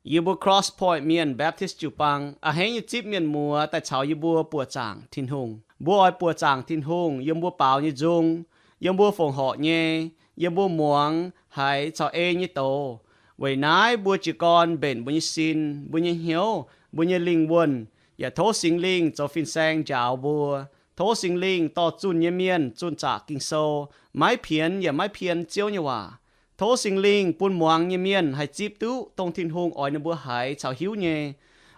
Yie mbuo Cross Point Mienh Baptist jiu-baang a'hneiv nyei zipv mienh muoz daaih caux yie mbuo buoqc zaangc Tin-Hungh. Mbuo oix buoqc zaangc Tin-Hungh yiem mbuo baaux nyei nzung, yiem mbuo fongc horc nyei, yiem mbuo muangx haiz caux ei nyei doz. Weic naaiv mbuo jiez gorn mbenc mbuo nyei sin, mbuo nyei hnyouv, mbuo nyei lingh wuonh, yaac tov Singx Lingh zoux fin-saeng njaaux mbuo. Tov Singx Lingh dorh zunh nyei mienh zunh zaqc Ging-Sou, maiv pienx yaac maiv pien Ziouv nyei waac. Tov Singx Lingh bun muangx nyei mienh haih zipv duqv dongh Tin-Hungh oix ninh mbuo haiz caux hiuv nyei.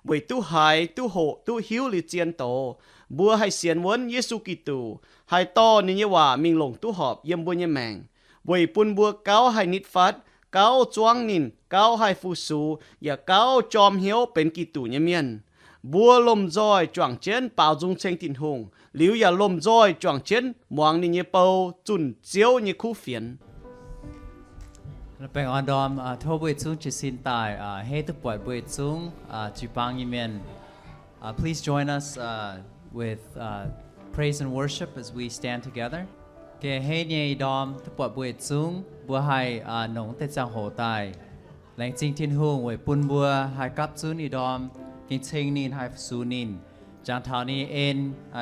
Weic duqv haiz, duqv hoqc, duqv hiuv liuz zien doz, mbuo haih sienx wuonv Yesu Giduc, haih dorh ninh nyei waac mingh longc duqv horpc yiem mbuo nyei maengc, weic bun mbuo gauh haih nitv fatv, gauh zuangv ninh, gauh haih fu-sux, yaac gauh jorm hnyouv benx Giduc nyei mienh. Mbuo lomh nzoih juangc jienv baaux nzung ceng Tin-Hungh, liuz yaac lomh nzoih juangc jienv muangx ninh nyei bou zunh Ziouv nyei kuv fienx. Baengh orn ndorm, tov mbuo yietc zungv jiez sin daaih a'hneiv duqv buatc mbuo yietc zungv jiu-baang nyei mienh. Please join us with praise and worship as we stand together. Geh a'hneiv nyei ih ndorm duqv buatc mbuo yietc zungv, mbuo haih nongc deix ziangh hoc daaih laengz zingh Tin-Hungh weic bun mbuo haih gapv zunv ih ndorm gengh ceng ninh, haih fu-sux ninh, jangx taux ninh en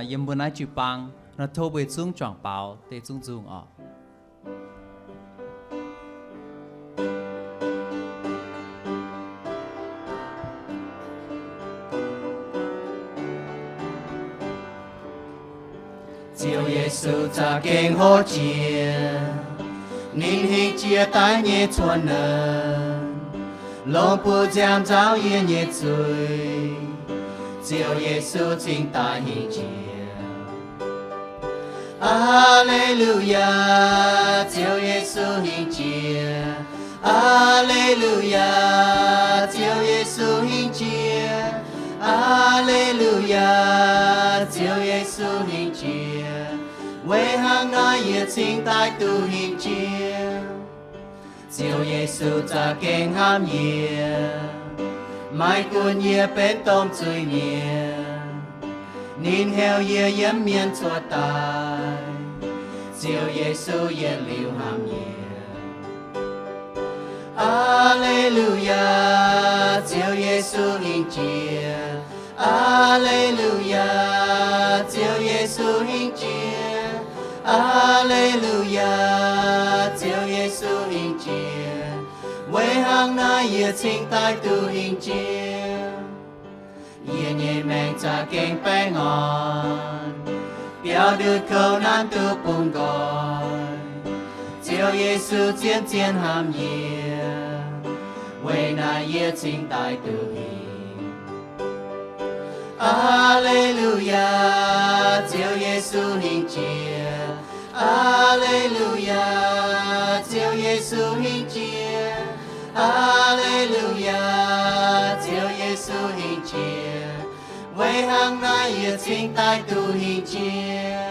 yiem mbuo naaiv jiu-baang. Nor tov mbuo yietc zungv juangc baaux deix zungv nzung oc. Ziouv Yesu za'gengh hov jiex, ninh hingh jiex daaih nyei cuotv nor, longc buoz nziaamv nzauh yie nyei zuiz. Ziouv Yesu cingx daaih hingh jiex. Aa^le^lu^yaa, Ziouv Yesu hingh jiex. Aa^le^lu^yaa, Ziouv Yesu hingh jiex. Aa^le^lu^yaa, Ziouv Yesu hingh jiex. Weic hnangv naaiv yie cingx daaih duqv hingh jiex. Ziouv Yesu za'gengh hnamv yie, maiv gunv yie benx domh zuiz-mienh, ninh heuc yie yiem mienh cuotv daaih. Ziouv Yesu yietc liuz hnamv yie. Aa^le^lu^yaa, Ziouv Yesu hingh jiex. Aa^le^lu^yaa, Ziouv Yesu hingh jiex. Aa^le^lu^yaa, Ziouv Yesu hingh jiex. Weic hnangv naaiv yie cingx daaih duqv hingh jiex. Yie nyei maengc za'gengh baengh orn, biaux ndutv kouv nanv duqv bungx nqoi. Ziouv Yesu zien-zien hnamv yie, weic naaiv yie cingx daaih duqv hingh. Aa^le^lu^yaa, Ziouv Yesu hingh jiex. Aa^le^lu^yaa, Ziouv Yesu hingh jiex. Aa^le^lu^yaa, Ziouv Yesu hingh jiex. Weic hnangv naaiv yie cingx daaih duqv hingh jiex.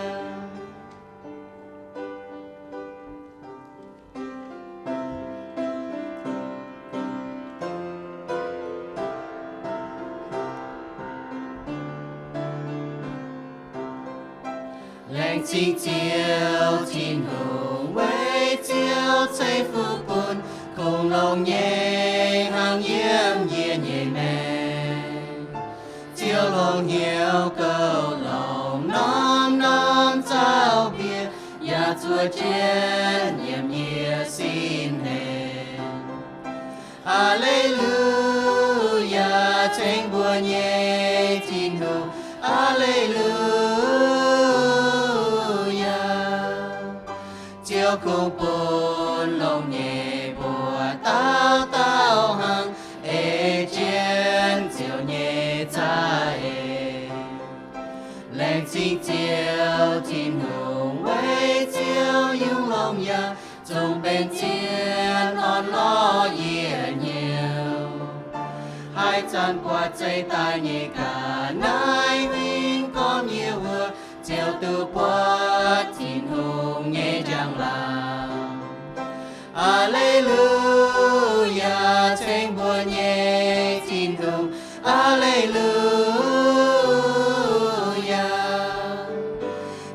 Laengz zingh Ziouv Tin-Hungh weic Ziouv ceix fuqv bun kungx longx nyei hnangv yiem yie nyei maengc. Ziouv longc hnyouv kouv longc norm-norm zaux-mbieqc yaac zuov jienv yiem yie sin hengx. Aa^le^lu^yaa, ceng mbuo nyei Tin-Hungh. Aa^le^lu^yaa. Ziouv kungx bun longx nyei mbuox dauh dauh hnangv, ei jienv Ziouv nyei za'eix. Laengz zingh Ziouv Tin-Hungh weic Ziouv yungz longx yaac zungv benx zien orn-lorqc yietc hnyouv. Haih zanc buatc zeih daaih nyei ga'naaiv huin gormx yie wuov, Ziouv duqv buatc Tin-Hungh nyei njang-laangc. Aa^le^lu^yaa, ceng mbuo nyei Tin-Hungh. Aa^le^lu^yaa.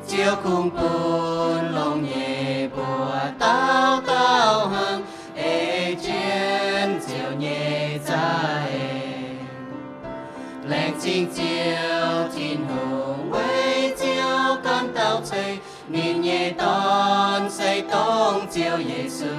Ziouv kungx bun longx nyei mbuox dauh dauh hnangv, ei jienv Ziouv nyei za'eix. Singx Ziouv Tin-Hungh weic Ziouv ganh dauh ceix ninh nyei Dorn, se dongh Ziouv Yesu.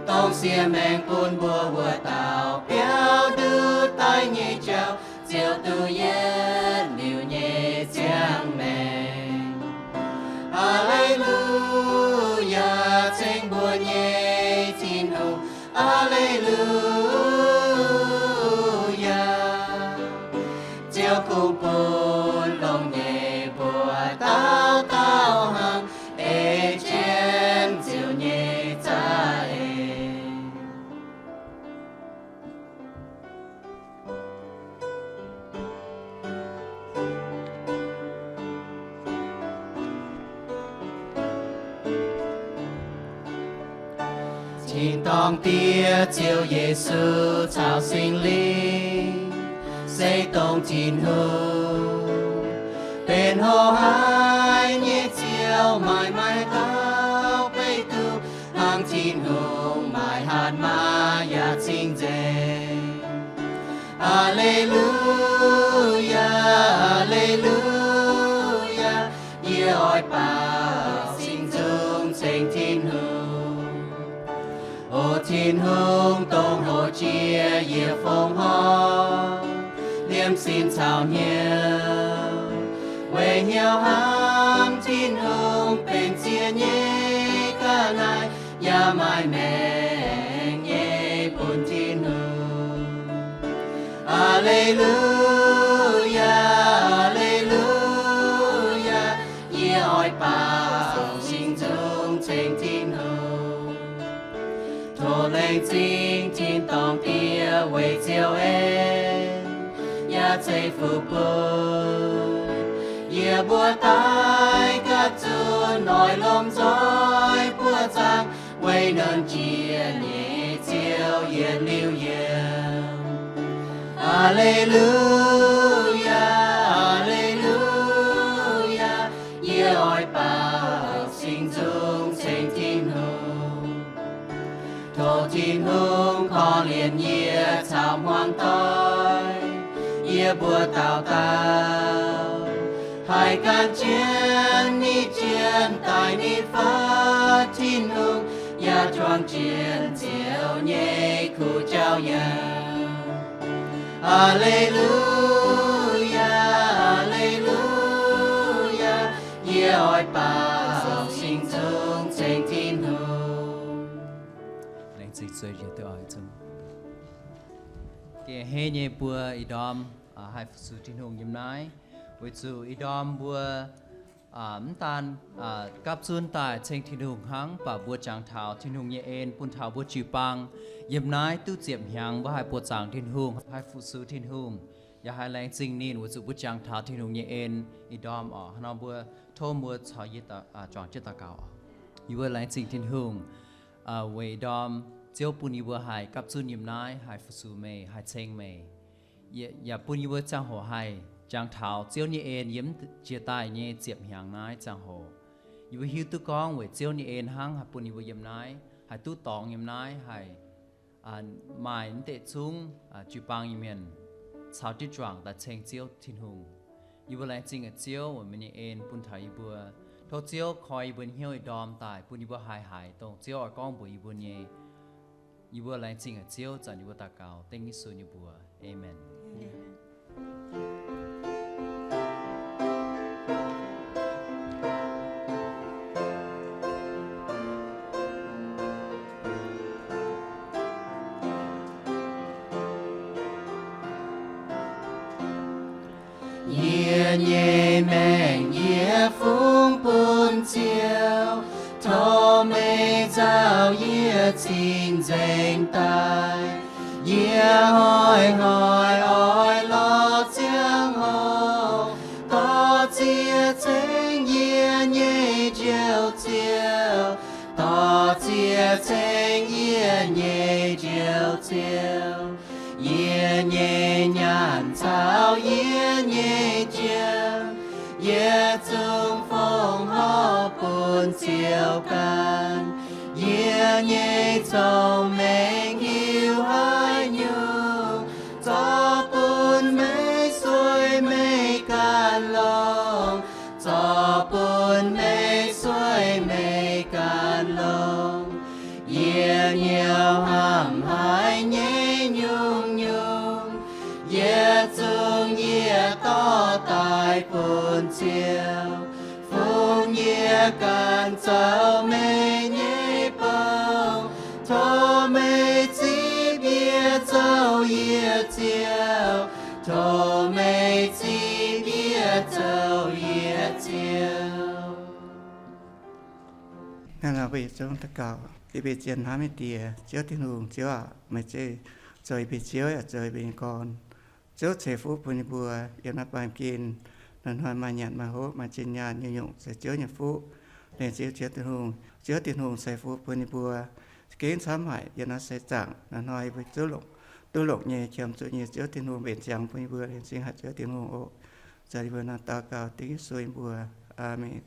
Dongh siex maengc bun mbuo wuov dauh biaux nduqc daaih nyei jauv, Ziouv duqv yietc liuz nyei ziangh maengc. Aa^le^lu^yaa, ceng mbuo nyei Tin-Hungh. Aa^le^lu^yaa. Ziouv kungx bun longx nyei mbuox dauh dauh hnangv, ei jienv Ziouv nyei za'eix. Tin-dorngh Diex, Ziouv Yesu caux Singx Lingh, se dongh Tin-Hungh benx hoqc haaix nyei Ziouv, maaih maaih dauh beiv duqv hnangv Tin-Hungh, maaih hatc maaz yaac cing-nzengc. Aa^le^lu^yaa, aa^le^lu^yaa, yie oix baaux singx nzung ceng Tin-Hungh. O Tin-Hungh, dongh hoqc jiex yie fongc horngh, liemh sin caux hnyouv, weic hnyouv hnamv Tin-Hungh benx ziex nyei ga'naaiv, yaac maaih maengc nyei bun Tin-Hungh. Aa^le^lu^yaa, aa^le^lu^yaa, yie oix baaux singx nzung ceng Tin-Hungh. Tov laengz zingh tin-dorngh Diex weic Ziouv en yaac ceix fuqv bun yie mbuo daaih gapv zunv oix lomh nzoih buoqv zaangc weic nonc jiex nyei Ziouv yietc liuz yiemc. Aa^le^lu^yaa, aa^le^lu^yaa, yie oix baaux singx nzung ceng Tin-Hungh. Tov Tin-Hungh korv-lienh yie caux hmuangx doic, yie mbuo dauh dauh haih gan jienv nitv jienv daaih nitv fatv Tin-Hungh, yaac juangc jienv Ziouv nyei kuv jauv yiem. Aa^le^lu^yaa, aa^le^lu^yaa, yie oix baaux singx nzung ceng Tin-Hungh. Laengz zingh zueiz jienv duqv oix zunv. Gengh hei nyei mbuo ih ndorm haih fu-sux Tin-Hungh yiem naaiv, weic zuqc ih ndorm mbuo mv daan gapv zunv daaih ceng Tin-Hungh hnangv, mv baac mbuo jangx taux Tin-Hungh nyei en bun taux mbuo jiu-baang yiem naaiv duqv ziepc hnyangx mbuo haih buoqc zaangc Tin-Hungh, haih fu-sux Tin-Hungh, yaac haih laengz zingh ninh weic zuqc mbuo jangx taux Tin-Hungh nyei en. Ih ndorm oc, hnangv nor mbuo tov mbuo caux yie juangc jienv daux gaux oc. Yie mbuo laengz zingh Tin-Hungh weic ih ndorm Ziouv bun yie mbuo haih gapv zunv yiem naaiv haih fu-sux meih, haih ceng meih, yaac bun yie mbuo ziangh hoc haih jangx taux Ziouv nyei en yiem jiex daaih nyei ziepc hnyangx naaiv ziangh hoc. Yie mbuo hiuv duqv gorngv weic Ziouv nyei en hnangv haih bun yie mbuo yiem naaiv, haih duqv dorngx yiem naaiv, haih maaih mv deix zungv jiu-baang nyei mienh caux diuh juangc daaih ceng Ziouv Tin-Hungh. Yie mbuo laengz zingh Ziouv weic meih nyei en bun taux yie mbuo. Tov Ziouv koi yie mbuo hnyouv ih ndorm daaih bun yie mbuo haih haiz dongh Ziouv oix gorngv mbuox yie mbuo nyei. Yie mbuo laengz zingh Ziouv, zanc yie mbuo daux gaux dengv Yesu nyei mbuox. Aamen. Yie nyei maengc yie fungx bun Ziouv, tov meih nzauh yie cing-nzengc daaih. Yie hnoi-hnoi oix lorz ziangh hoc dorh ziex ceng yie nyei Njoux Ziouv, dorh ziex ceng yie nyei Njoux Ziouv. Yie nyei nyaanh caux yie nyei jiem, yietc zungv fongc horc bun Ziouv ganh. Yie nyei cong-mengh hiuv haaix nyungc, zorqv bun meih Ganh caux meih nyei bou, tov meih zipv yie zoux yie ziouv, tov meih zipv yie zoux yie ziouv. Naaiv mbuo yietc zungv daux gaux. Liuz mbuo zien hnamv nyei Diex, Ziouv Tin-Hungh, Ziouv aac, meih zeiz zoux yie mbuo Ziouv yaac zoux yie mbuo nyei gorn. Ziouv ceix fuqv bun yie mbuo yiem naaiv baamh gen, hnoi-hnoi maaih nyanc maaih hopv maaih zinh nyaanh nyungc-nyungc se Ziouv nyei fuqv. Laengz zingh Ziouv Tin-Hungh. Ziouv Tin-Hungh ceix fuqv bun yie mbuo za'gengh camv haic yiem naaiv seix zaangc. Hnoi-hnoi yie mbuo duqv longc, duqv longc nyei, qiemx zuqc nyei, Ziouv Tin-Hungh mbenc ziangx bun yie mbuo. Laengz zingh haic Ziouv Tin-Hungh oc. Zanc yie mbuo naaiv daux gaux dengv Yesu nyei mbuox. Aamen.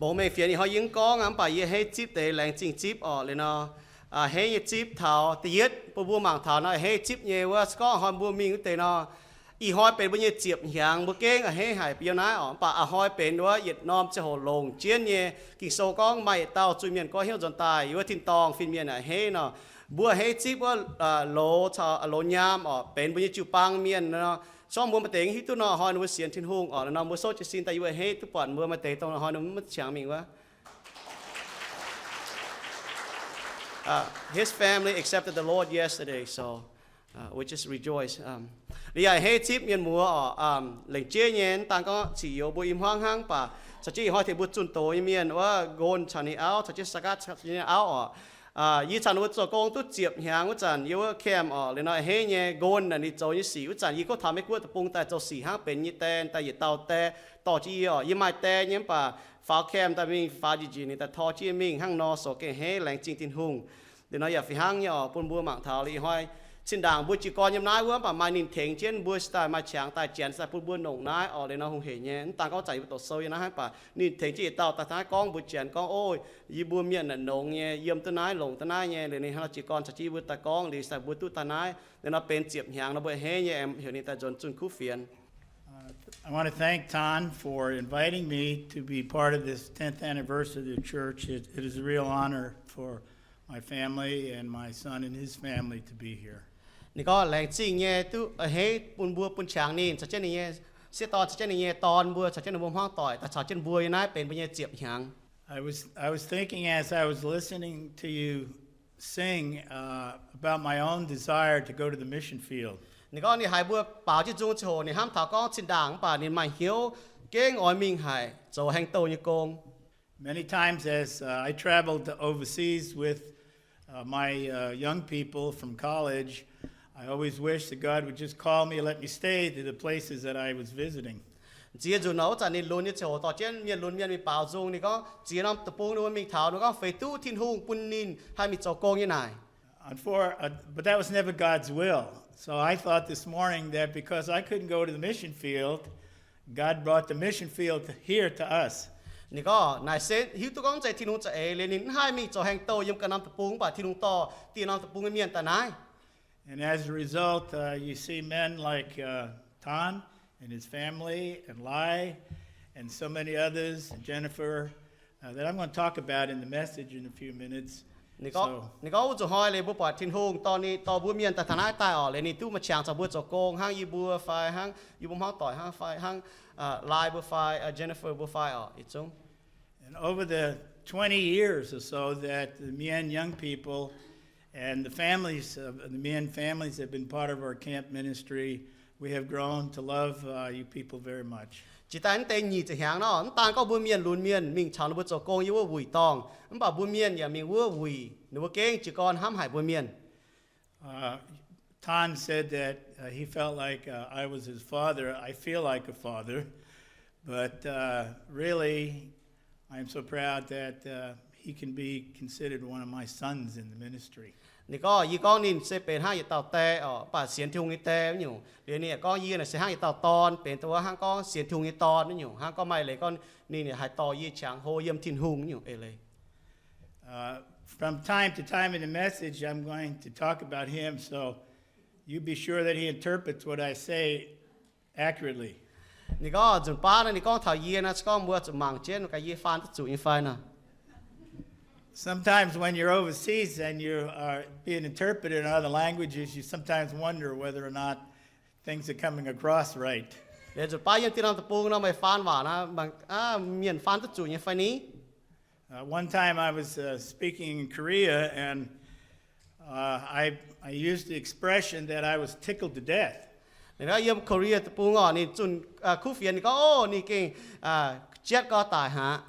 Bungx mengh fienx ih hnoi yie mv gorngv aqv, mv baac yie henv zipv deix laengz zingh zipv orqc. Liuz nor, aa, henv nyei zipv taux da'yietv bun mbuo mangc taux nor, henv zipv nyei wuov, se gorngv ih hnoi mbuo mingh wuov deix nor, ih hnoi benx mbuo nyei ziepc hnyangx, mbuo gengh a'hneiv haic bun yiem naaiv orqc. Mv baac a'hnoi benx wuov yietc norm ziangh hoc longc jienv nyei. Ging-Sou gorngv maaih yietc dauh zuiz-mienh goiv hnyouv nzuonx daaih, yiem wuov tin-dorngh fin-mienh a'hneiv nor, mbuo a'hneiv zipv wuov, aa, loz caux, aa, loz nyaam orqc, benx mbuo nyei jiu-baang mienh nor. Se gorngv mbuo maaih deix hiuv duqv nor, hnoi ninh mbuo sienx Tin-Hungh orqc. Liuz nor mbuo souv jiez sin daaih yie mbuo a'hneiv duqv buatc mbuo maaih deix dongh hnoi ninh mbuo maiv ziangx mingh wuov. Uh, his family accepted the Lord yesterday, so, uh, we just rejoice. Um, liuz yaac a'hneiv zipv mienh muoz orqc, um, lengc jeiv nyei, mv daan gorngv ziqc youz mbuo i hmuangv hnangv, mv baac caux jienv ih hnoi tengx mbuo zunh doz nyei mienh wuov, Nqon caux ninh auv, caux jienv Sagat caux jienv ninh auv orqc. Aa, yie caux ninh mbuo zoux gong duqv ziepc hnyangx wuov zanc, yiem wuov camp orqc, liuz nor a'hneiv nyei. Nqon naaic ninh zoux nyei sic wuov zanc yie gorngv taux Meiv-Guoqv deic-bung daaih zoux sic hnangv, benx yie nyei die, daaih yietc dauh die dorh jienv yie orqc. Yie maaih die nyei mv baac faaux camp daaih mingh faaux njiec njiec ninh daaih tor jienv mingh hnangv nor, so gengh a'hneiv, laengz zingh Tin-Hungh. Liuz nor yaac fih hnangv nyei orqc, bun mbuo mangc taux liuz ih hnoi zinh ndaangc mbuo jiez gorn yiem naaiv wuov, mv baac maaih ninh tengx jienv mbuo se daaih maaih qangx daaih janx se daaih bun mbuo nongc naaiv orqc. Liuz nor hungh heic nyei, mv daan gorngv zanc yie mbuo doqc sou yiem naaiv hnangv, mv baac ninh tengx jienv yietc dauh daaih taux naaiv gorngv mbuox janx gorngv, ov, yie mbuo mienh naaic nongx nyei, yiem duqv naaiv, longc duqv naaiv nyei. Liuz ninh hnangv nor jiez gorn caux jienv yie mbuo daaih gorngv liuz se daaih mbuo duqv daaih naaiv. Liuz nor benx ziepc hnyangx nor mbuo a'hneiv nyei, heuc ninh daaih nzuonx zunh kuv fienx. Uh, I want to thank Tan for inviting me to be part of this tenth anniversary of the church. It, it is a real honor for my family and my son and his family to be here. Ninh gorngv laengz zingh nyei duqv a'hneiv bun mbuo, bun qangx ninh caux jienv ninh nyei sieqv dorn, caux jienv ninh nyei dorn mbuo, caux jienv ninh mbuo hmuangv doic, daaih caux jienv mbuo yiem naaiv benx mbuo nyei ziepc hnyangx. I was, I was thinking as I was listening to you sing, uh, about my own desire to go to the mission field. Ninh gorngv ninh haiz mbuo baaux jienv nzung ziangh hoc, ninh hnamv taux gorngv zinh ndaangc mv baac ninh maaih hnyouv gengh oix mingh haic zoux haeng douh nyei gong. Many times as, uh, I traveled overseas with, uh, my, uh, young people from college, I always wished that God would just call me and let me stay to the places that I was visiting. Ziex nzunc nor wuov zanc ninh lunx nyei ziangh hoc dorh jienv mienh lunx mienh mingh baaux nzung, ninh gorngv ziex norm deic-bung ninh mbuo mingh taux, ninh gorngv feix duqv Tin-Hungh bun ninh haih mingh zoux gong nyei naaic. Unfor-, uh, but that was never God's will. So I thought this morning that because I couldn't go to the mission field, God brought the mission field to, here to us. Ninh gorngv naaic se hiuv duqv gorngv zeiz Tin-Hungh za'eix liuz ninh mv haih mingh zoux haeng douh yiem ganh norm deic-bung, mv baac Tin-Hungh dorh dieh norm deic-bung nyei mienh daaih naaiv. And as a result, uh, you see men like, uh, Tan and his family and Lai and so many others, and Jennifer, uh, that I'm gonna talk about in the message in a few minutes. Ninh gorngv, so ninh gorngv wuov nzunc hnoi liuz mbuo buatc Tin-Hungh dorh ninh, dorh mbuo mienh daaih taux naaiv daaih orqc, liuz ninh duqv maaih qangx caux mbuo zoux gong, hnangv yie mbuo fai hnangv yie mbuo hmuangv doic hnangv fai hnangv, uh, Lai mbuo fai, uh, Jennifer mbuo fai orqc, yietc zungv. And over the twenty years or so that the Mien young people and the families of the Mien families have been part of our camp ministry, we have grown to love, uh, you people very much. Jiex daaih mv deix nyic ziepc hnyangx nor, mv daan gorngv mbuo mienh lunx mienh mingh caux ninh mbuo zoux gong yiem wuov wuic dorngh, mv baac mbuo mienh yaac mingh wuov wuic, ninh mbuo gengh jiez gorn hnamv haic mbuo mienh. Uh, Tan said that, uh, he felt like, uh, I was his father. I feel like a father, but, uh, really, I am so proud that, uh, he can be considered one of my sons in the ministry. Ninh gorngv, yie gorngv ninh se benx hnangv yietc dauh die orqc, mv baac sienx Tin-Hungh nyei die wuov nyungc. Liuz ninh yaac gorngv yie naaic se hnangv yietc dauh dorn, benx dongh wuov hnangv gorngv sienx Tin-Hungh nyei dorn wuov nyungc, hnangv gorngv maaih leiz gorngv ninh, ninh haih dorh yie qangx hlo yiem Tin-Hungh wuov nyungc eix leiz. Uh, from time to time in the message, I'm going to talk about him, so you be sure that he interprets what I say accurately. Ninh gorngv nzunc baav naaiv ninh gorngv taux yie naaiv, se gorngv mbuo zuqc mangc jienv gaax yie faan duqv zuqc nyei fai nor. Sometimes when you're overseas and you are being interpreted in other languages, you sometimes wonder whether or not things are coming across right. Liuz nzunc baav yiem dieh norm deic-bung nor meih faan waac naaiv, mienh faan duqv zuqc nyei fai ni? Uh, one time I was uh, speaking in Korea, and uh, I, I used the expression that I was tickled to death. Ninh gorngv yiem Korea deic-bung orqc, ninh zunh kuv fienx, ninh gorngv, Ov, ninh gengh jatv gorx daic aqv.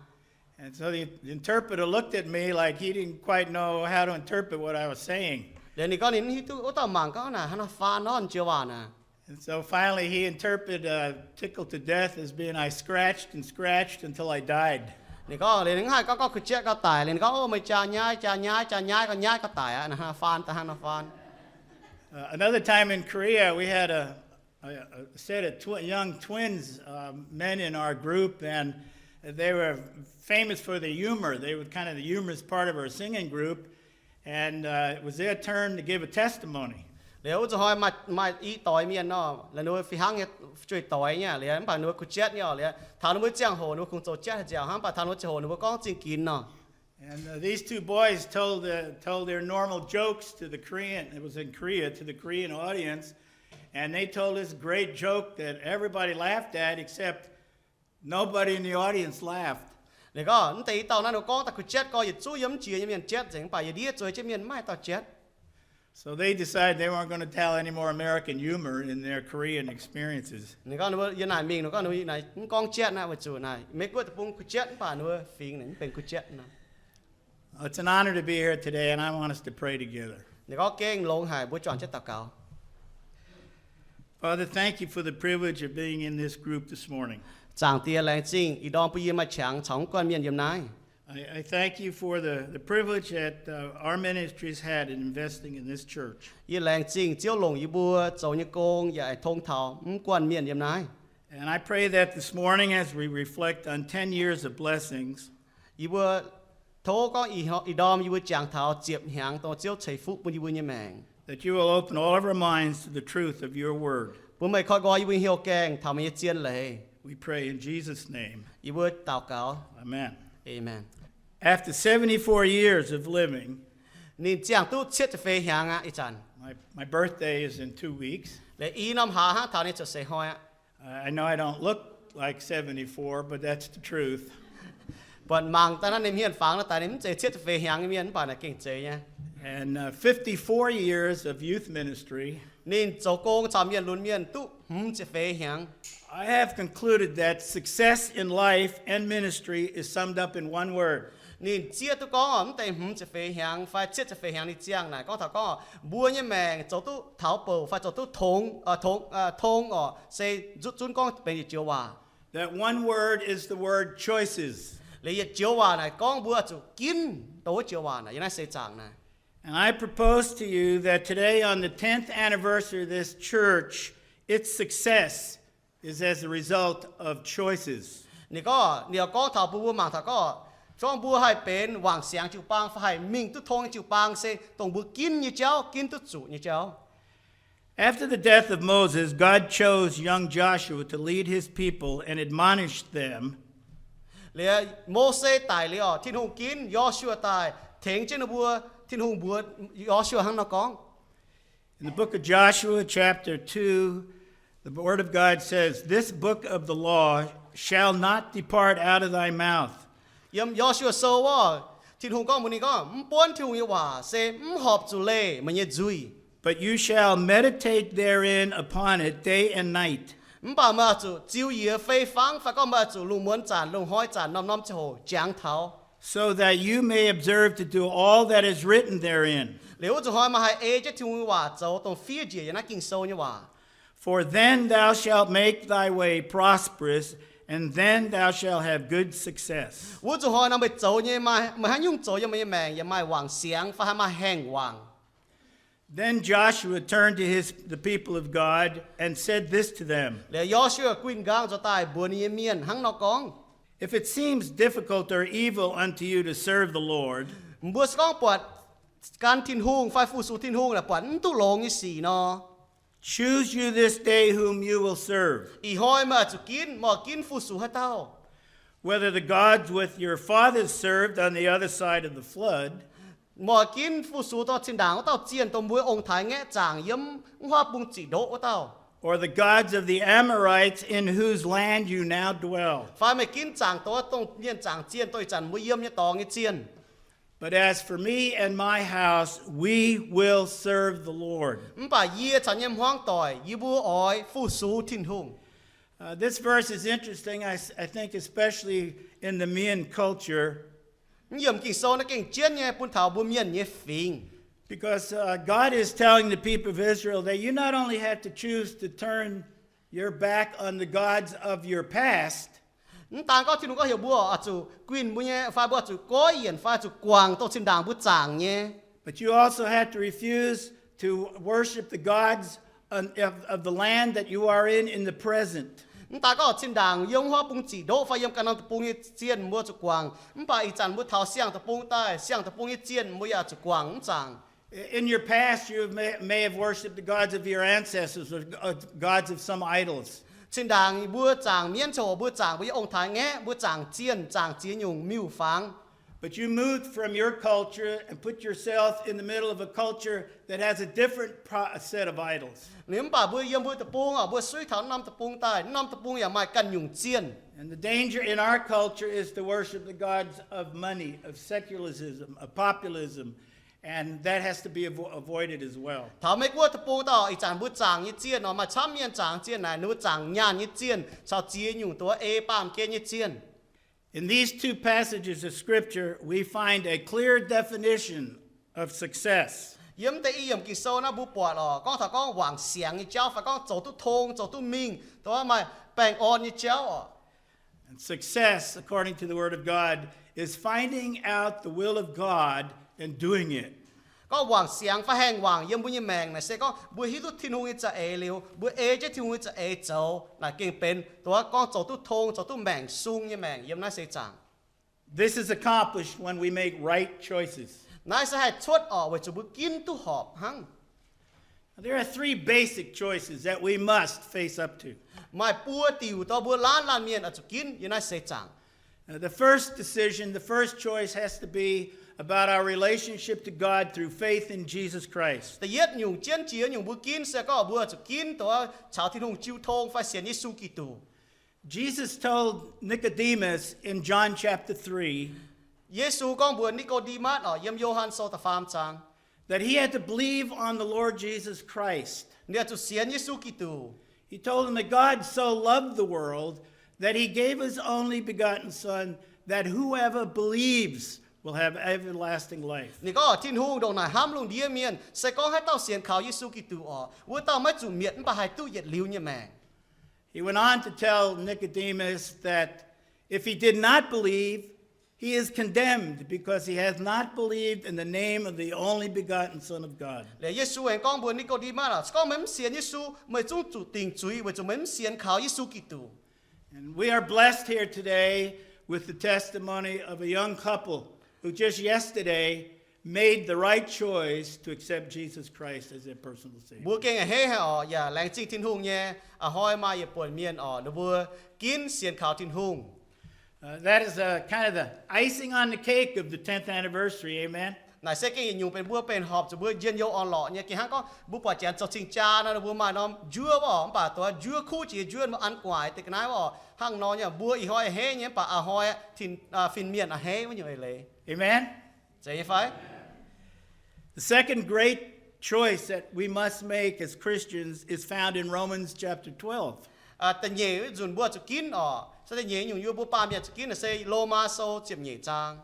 And so the interpreter looked at me like he didn't quite know how to interpret what I was saying. Liuz ninh gorngv ninh hiuv duqv wuov dauh mangc gorngv naaic hnangv haaix nor faan nor, joux waac naaic. And so finally he interpreted uh, tickled to death as being I scratched and scratched until I died. Ninh gorngv liuz ninh haih gorngv gorngv kuh jatv gorx daic. Liuz ninh gorngv, Ov, meih jaa nyaiv, jaa nyaiv, jaa nyaiv, jaa nyaiv gorx daic aqv, hnangv haaix nor faan, hnangv haaix nor faan. Uh, another time in Korea, we had a, a, a set of twi- young twins, uh, men in our group, and they were famous for their humor. They were kind of the humorous part of our singing group, and uh, it was their turn to give a testimony. Liuz wuov zuqc hnoi maaih i doix mienh nor, laaix ninh mbuo fih hnangv nyei, jueiv doix nyei liuz, mv baac ninh mbuo kuh jatv nyei orqc. Liuz taux ninh mbuo ziangh hoc ninh mbuo kungx zoux jatv haic ziangh hnangv, mv baac taux ninh mbuo ziangh hoc ninh mbuo gorngv zingh ginx nor. And uh, these two boys told, uh, told their normal jokes to the Korean, it was in Korea, to the Korean audience. And they told this great joke that everybody laughed at except nobody in the audience laughed. Ninh gorngv, Mv deix i dauh naaiv ninh gorngv daaih kuh jatv gorx, yietc zungv yiem mv jiex nyei mienh jatv nzengc, mv baac yie ndiev zueiz jienv mienh maiv dauh jatv. So they decided they weren't going to tell any more American humor in their Korean experiences. Ninh gorngv ninh mbuo yiem naaic mingh, ninh gorngv ninh mbuo naaic mv gorngv jatv naaiv, weic zuqc naaic Meiv Guoqv deic-bung kuh jatv, mv baac ninh mbuo fingx naaic mv benx kuh jatv nor. It's an honor to be here today, and I want us to pray together. Ninh gorngv, Gengh longx haic, mbuo juangc jienv daux gaux. Father, thank you for the privilege of being in this group this morning. Zaangc Diex, laengz zingh ih ndorm bun yie maaih qangx caux mv guanh mienh yiem naaiv. I, I thank you for the, the privilege that uh, our ministries had in investing in this church. Yie laengz zingh Ziouv longc yie mbuo zoux nyei gong yaac tong taux mv guanh mienh yiem naaiv. And I pray that this morning, as we reflect on ten years of blessings, Yie mbuo tov gorngv ih, ih ndorm yie mbuo jangx taux ziepc hnyangx dongh Ziouv ceix fuqv bun yie mbuo nyei maengc, that you will open all of our minds to the truth of your word. Bun meih koi nqoi yie mbuo nyei hnyouv gaengh taux meih nyei zien leiz. We pray in Jesus' name. Yie mbuo daux gaux. Amen. Aamen. After seventy-four years of living, Ninh ziangh duqv cietv ziepc feix hnyangx aqv. Ih zanc my, my birthday is in two weeks. Liuz i norm hlaax hnangv taux ninh ziouc seix hnoi aqv. I know I don't look like seventy-four, but that's the truth. Buatc mangc daaih naaiv ninh hmien fangx naaiv daaih ninh mv zeiz cietv ziepc feix hnyangx nyei mienh, mv baac naaic gengh zeiz nyei. And uh, fifty-four years of youth ministry. Ninh zoux gong caux mienh lunx mienh duqv hmz ziepc feix hnyangx. I have concluded that success in life and ministry is summed up in one word. Ninh zieqv duqv gorngv mv deix hmz ziepc feix hnyangx fai cietv ziepc feix hnyangx ninh ziangh naaic gorngv taux gorngv mbuo nyei maengc zoux duqv taux bouc fai zoux duqv tong, tong, tong orqc, se zutv zunv gorngv benx yietc joux waac. That one word is the word choices. Liuz yietc joux waac naaic gorngv mbuo zuqc ginv dongh wuov joux waac naaic yiem naaiv seix zaangc naaic. And I propose to you that today, on the tenth anniversary of this church, its success is as a result of choices. Ninh gorngv, ninh yaac gorngv taux bun mbuo mangc taux gorngv, gorngv mbuo haih benx wangc siangx jiu-baang fai haih mingh duqv tong nyei jiu-baang se dongh mbuo ginv nyei jauv, ginv duqv zuqc nyei jauv. After the death of Moses, God chose young Joshua to lead his people and admonish them. Liuz Mose daic liuz orqc, Tin-Hungh ginv Yo^su^waa daaih tengx jienv ninh mbuo. Tin-Hungh mbuox Yo^su^waa hnangv nor gorngv, In the book of Joshua, chapter two, the word of God says, This book of the law shall not depart out of thy mouth. Yiem Yo^su^waa Sou orqc, Tin-Hungh gorngv mbuox ninh gorngv, Mv buonv Tin-Hungh nyei waac se mv horpc zuqc leih meih nyei nzuih. But you shall meditate therein upon it day and night, Mv baac meih oix zuqc ziux yie fei fangv, fai gorngv meih oix zuqc lungh muonz zanc, lungh hnoi zanc, norm-norm ziangh hoc jangx taux, so that you may observe to do all that is written therein. Liuz wuov zuqc hnoi meih haih ei jienv Tin-Hungh nyei waac zoux dongh fiev njiec yiem naaiv Ging-Sou nyei waac. For then thou shalt make thy way prosperous, and then thou shalt have good success. Wuov zuqc hnoi nor meih zoux nyei, meih haaix nyungc zoux yiem meih nyei maengc yaac maaih wangc siangx fai haih maaih haengh wangc. Then Joshua turned to his, the people of God and said this to them, Liuz Yo^su^waa guinh nqaang nzuonx daaih mbuox ninh nyei mienh hnangv nor gorngv, If it seems difficult or evil unto you to serve the Lord, Mbuo se gorngv buatc gan Tin-Hungh fai fu-sux Tin-Hungh naaic buatc mv duqv longx nyei sic nor, choose you this day whom you will serve. Ih hnoi meih oix zuqc ginv, meih oix ginv fu-sux haaix dauh? Whether the gods with your fathers served on the other side of the flood, Meih oix ginv fu-sux dongh zinh ndaangc wuov dauh zienh, dongh mbuo ong-taaix ngaeqv zaangc yiem mv huaav bung ziqc ndoqv wuov dauh. or the gods of the Amorites in whose land you now dwell. Fai meih ginv zaangc dongh, dongh mienh zaangc zienh, dongh ih zanc mbuo yiem nyei dorngx nyei zienh. But as for me and my house, we will serve the Lord. Mv baac yie caux nyei hmuangv doic, yie mbuo oix fu-sux Tin-Hungh. Uh, this verse is interesting, I, I think, especially in the Mien culture. Naaiv yiem Ging-Sou naaiv gengh jienv nyei bun taux mbuo Mienh nyei fingx. Because uh, God is telling the people of Israel that you not only have to choose to turn your back on the gods of your past, Mv daan gorngv Tin-Hungh gorngv heuc mbuo oix zuqc guinh mbuo nyei, fai mbuo oix zuqc goiv yienc, fai zuqc guangc dongh zinh ndaangc mbuo zaangc nyei. But you also have to refuse to worship the gods of, of the land that you are in in the present. Mv daan gorngv zinh ndaangc yiem wuov bung ziqc ndoqv fai yiem ganh norm deic-bung nyei zienh mbuo zuqc guangc, mv baac ih zanc mbuo taux siang-deic-bung daaih, siang-deic-bung nyei zienh mbuo yaac zuqc guangc mv zaangc. In your past, you may, may have worshipped the gods of your ancestors or uh, gods of some idols. Zinh ndaangc mbuo zaangc mienv, caux mbuo zaangc mbuo nyei ong-taaix-ngaeqv, mbuo zaangc zienh, zaangc ziex nyungc miuc-fangx. But you moved from your culture and put yourself in the middle of a culture that has a different pro- set of idols. Liuz mv baac mbuo yiem mbuo deic-bung oc, mbuo suiv taux norm deic-bung daaih, norm deic-bung yaac maaih ganh nyungc zienh. And the danger in our culture is to worship the gods of money, of secularism, of populism, and that has to be avo- avoided as well. Taux Meiv-Guoqv deic-bung daaih, ih zanc mbuo zaangc nyei zienh nor maaih camv mienh zaangc zienh naaic, ninh mbuo zaangc nyaanh nyei zienh caux ziex nyungc duqv ei baamh gen nyei zienh. In these two passages of Scripture, we find a clear definition of success. Yiem deix i yiemc Ging-Sou naaiv mbuo buatc oc, gorngv taux gorngv wangc siangx nyei jauv fai gorngv zoux duqv tong, zoux duqv mingh, dongh maaih baengh orn nyei jauv oc. And success, according to the Word of God, is finding out the will of God and doing it. Gorngv wangc siangx fai haengh wangc yiem mbuo nyei maengc naaic se gorngv mbuo hiuv duqv Tin-Hungh nyei za'eix liuz, mbuo ei jienv Tin-Hungh nyei za'eix zoux naaic gengh benx dongh gorngv zoux duqv tong, zoux duqv maengc sung nyei maengc yiem naaiv seix zaangc. This is accomplished when we make right choices. Naaiv se haih cuotv oc weic zuqc mbuo ginv duqv horpc hnangv. There are three basic choices that we must face up to. Maaih buo diuc dongh mbuo laanh laanh mienh oix zuqc ginv yiem naaiv seix zaangc. Uh, the first decision, the first choice has to be about our relationship to God through faith in Jesus Christ. Da'yietv nyungc jienv jiex nyungc mbuo ginv se gorngv mbuo zuqc ginv dongh caux Tin-Hungh jiu tong fai sienx Yesu Giduc. Jesus told Nicodemus in John chapter three Yesu gorngv mbuox Ni^ko^nde^matv oc, yiem Yo^han Sou da'faam zaang, that he had to believe on the Lord Jesus Christ. Ninh oix zuqc sienx Yesu Giduc. He told them that God so loved the world that he gave his only begotten Son, that whoever believes will have everlasting life. Ninh gorngv, Tin-Hungh ndongc naaic hnamv lungh ndiev mienh, se gorngv haaix dauh sienx kaux Yesu Giduc oc, wuov dauh maiv zuqc mietc mv baac haih duqv yietc liuz nyei maengc. He went on to tell Nicodemus that if he did not believe, he is condemned because he has not believed in the name of the only begotten Son of God. Liuz Yesu aengx gorngv mbuox Ni^ko^nde^matv oc, se gorngv meih mv sienx Yesu, meih zungv zuqc dingc zuiz weic zuqc meih mv sienx kaux Yesu Giduc. And we are blessed here today with the testimony of a young couple who just yesterday made the right choice to accept Jesus Christ as their personal Savior. Mbuo gengh a'hneiv haic oc, yaac laengz zingh Tin-Hungh nyei, a'hnoi maaih yietc buonc mienh oc, ninh mbuo ginv sienx kaux Tin-Hungh. Uh, that is uh, kind of the icing on the cake of the tenth anniversary, amen? Naaic se gengh yietc nyungc benx mbuo benx horpc zuqc mbuo njien-youh orn-lorqc nyei. Gengh hnangv gorngv mbuo buatc janx zoux cing-jaa nor, ninh mbuo maaih norm njuov wuov oc, mv baac dongh njuov kuv jiex njuov mbuo an guaic deix ga'naaiv wuov oc. Hnangv nor nyei mbuo ih hnoi a'hneiv nyei, mv baac a'hnoi fin-mienh a'hneiv wuov nyungc eix leiz. Amen. Zeiz nyei fai? The second great choice that we must make as Christians is found in Romans chapter twelve. Da'nyeic nzunc mbuo zuqc ginv oc, se da'nyeic nyungc yie mbuo baamh mienh zuqc ginv naaic se Lomaa Sou ziepc nyeic zaang.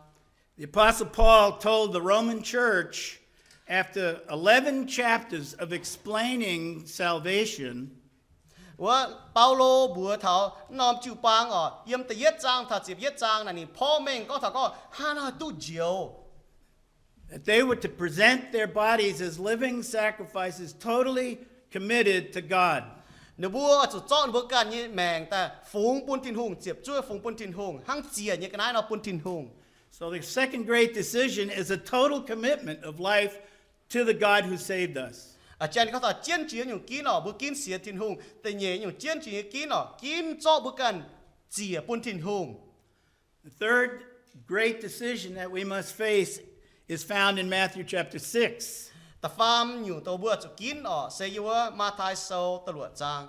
The Apostle Paul told the Roman church after eleven chapters of explaining salvation, Wuov Baulo mbuox taux norm jiu-baang oc, yiem da'yietv zaang taux ziepc yietv zaang naaic ninh porv mengh gorngv taux gorngv hnangv haaix nor duqv njoux. That they were to present their bodies as living sacrifices totally committed to God. Ninh mbuo oix zuqc zorqv ninh mbuo ganh nyei maengc daaih fungx bun Tin-Hungh, ziepc zuoqv fungx bun Tin-Hungh, hnangv ziec nyei ga'naaiv nor bun Tin-Hungh. So the second great decision is a total commitment of life to the God who saved us. A'jang gorngv taux jienv jiex nyungc ginv oc, mbuo ginv sienx Tin-Hungh. Da'nyeic nyungc jienv jiex nyei ginv oc, ginv zorqv mbuo ganh ziec bun Tin-Hungh. The third great decision that we must face is found in Matthew chapter six. da'faam nyungc dongh mbuo zuqc ginv orqc, se yiem wuov Matv^tai Sou da'luoqc zaang.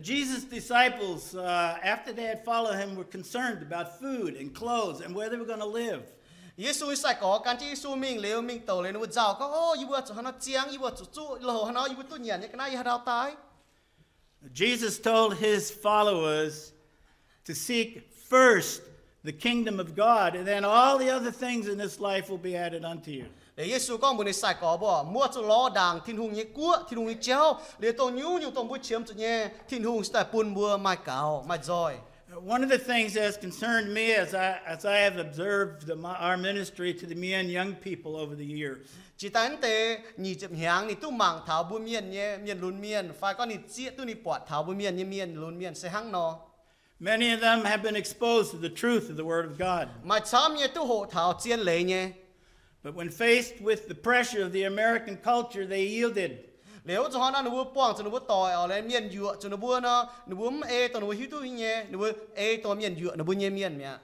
Jesus' disciples, uh, after they had followed him, were concerned about food and clothes and where they were going to live. Yesu nyei sai-gorx gan jienv Yesu mingh liuz, mingh douc liuz, ninh mbuo nzauh gorngv, O, yie mbuo zuqc haaix nor ziangh, yie mbuo zuqc zuqv loz haaix nor, yie mbuo duqv nyanc nyei ga'naaiv yie haaix dauh daaih? Jesus told his followers to seek first the kingdom of God, and then all the other things in this life will be added unto you. Liuz Yesu gorngv mbuox ninh sai-gorx mbuo, Mbuo zuqc lorz ndaangc Tin-Hungh nyei guoqv, Tin-Hungh nyei jauv, liuz dongh nyungc-nyungc dongh mbuo qiemx zuqc nyei, Tin-Hungh cingx daaih bun mbuo maaih gaux maaih nzoih. One of the things that has concerned me as I, as I have observed the, our ministry to the Mien young people over the years. Jiex daaih naaiv deix nyic ziepc hnyangx ninh duqv mangc taux mbuo Mienh nyei mienh lunx mienh, fai gorngv ninh zieqv duqv ninh buatc taux mbuo Mienh nyei mienh lunx mienh se hnangv nor. Many of them have been exposed to the truth of the Word of God. Maaih camv nyei duqv hoqc taux zien leiz nyei. But when faced with the pressure of the American culture, they yielded. Liuz wuov zuqc hnoi nor ninh mbuo buangh zuqc ninh mbuo doic orqc, liuz mienh yuoqc zuqc ninh mbuo nor, ninh mbuo mv ei dongh ninh mbuo hiuv duqv nyei, ninh mbuo ei dongh mienh yuoqc ninh mbuo nyei mienh mi'aqv.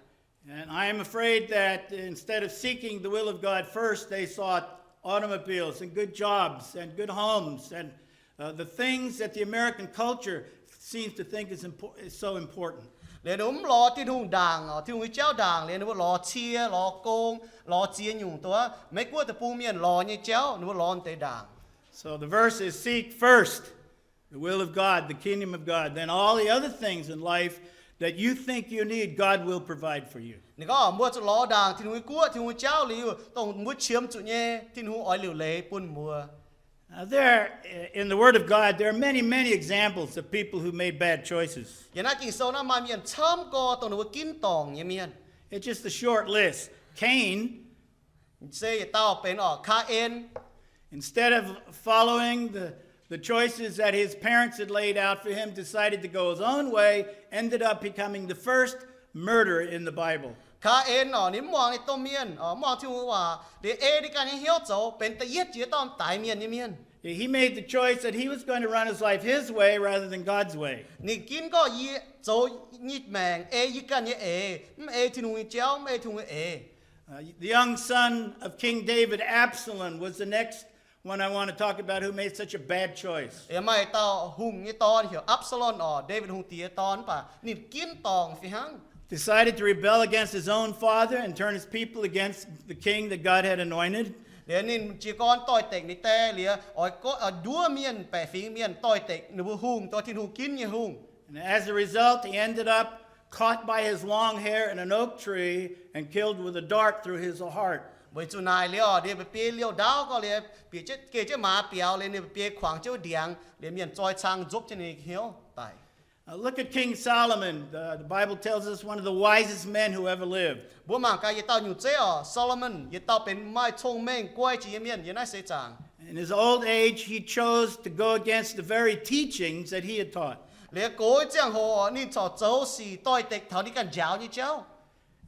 And I am afraid that instead of seeking the will of God first, they sought automobiles and good jobs and good homes and, uh, the things that the American culture seems to think is impor-, is so important. Liuz ninh mbuo mv lorz Tin-Hungh ndaangc orqc, Tin-Hungh nyei jauv ndaangc, liuz ninh mbuo lorz cie, lorz gong, lorz ziex nyungc dongh Meiv Guoqv deic-bung mienh lorz nyei jauv, ninh mbuo lorz deix ndaangc. So the verse is, Seek first the will of God, the kingdom of God, then all the other things in life that you think you need, God will provide for you. Ninh gorngv, Mbuo zuqc lorz ndaangc Tin-Hungh nyei guoqv, Tin-Hungh nyei jauv liuz, dongh mbuo qiemx zuqc nyei, Tin-Hungh oix liuc leiz bun mbuo. Now, there, in the Word of God, there are many, many examples of people who made bad choices. Yiem naaiv Ging-Sou naaiv maaih mienh camv gorx dongh ninh mbuo ginv dorngc nyei mienh. It's just a short list. Cain, se yietc dauh benx orqc, Kaa^en. Instead of following the, the choices that his parents had laid out for him, decided to go his own way, ended up becoming the first murderer in the Bible. Kaa^en orqc, ninh mv muangx ninh domh mienh, mv muangx Tin-Hungh waac, liuz ei ninh ganh nyei hnyouv zoux, benx da'yietv jiex dauh daix mienh nyei mienh. He made the choice that he was going to run his life his way rather than God's way. Ninh ginv gorngv, Yie zoux nyei maengc ei yie ganh nyei eix, mv ei Tin-Hungh nyei jauv, mv ei Tin-Hungh nyei eix. Uh, the young son of King David, Absalom, was the next one I want to talk about who made such a bad choice. Yaac maaih dauh hungh nyei dorn heuc Apc^saa^lom orqc, Ndaawitv Hungh Diex nyei dorn, mv baac ninh ginv dorngc fih hnangv. Decided to rebel against his own father and turn his people against the king that God had anointed. Liuz ninh jiez gorn doix-dekc ninh die, liuz oix nduov mienh, baeqc fingx mienh doix-dekc ninh mbuo hungh, dongh Tin-Hungh ginv nyei hungh. And as a result, he ended up caught by his long hair in an oak tree and killed with a dart through his heart. Weic zuqc naaic liuz, ninh mbuo biei liouh ndaauv gorx liuz, bieqc geh jienv maaz biaux liuz, ninh mbuo biei kuangx jienv wuov ndiangx liuz, mienh zoi cang nzopv jienv ninh hnyouv daic. Uh, look at King Solomon. The, the Bible tells us one of the wisest men who ever lived. Mbuo mangc gaax yietc dauh nyungc zeiv orqc, Saa^lo^morn, yietc dauh benx maaih cong-mengh guai jiex nyei mienh yiem naaiv seix zaangc. In his old age, he chose to go against the very teachings that he had taught. Liuz gox nyei ziangh hoc ninh corc zoux sic doix-dekc taux ninh ganh njaaux nyei jauv.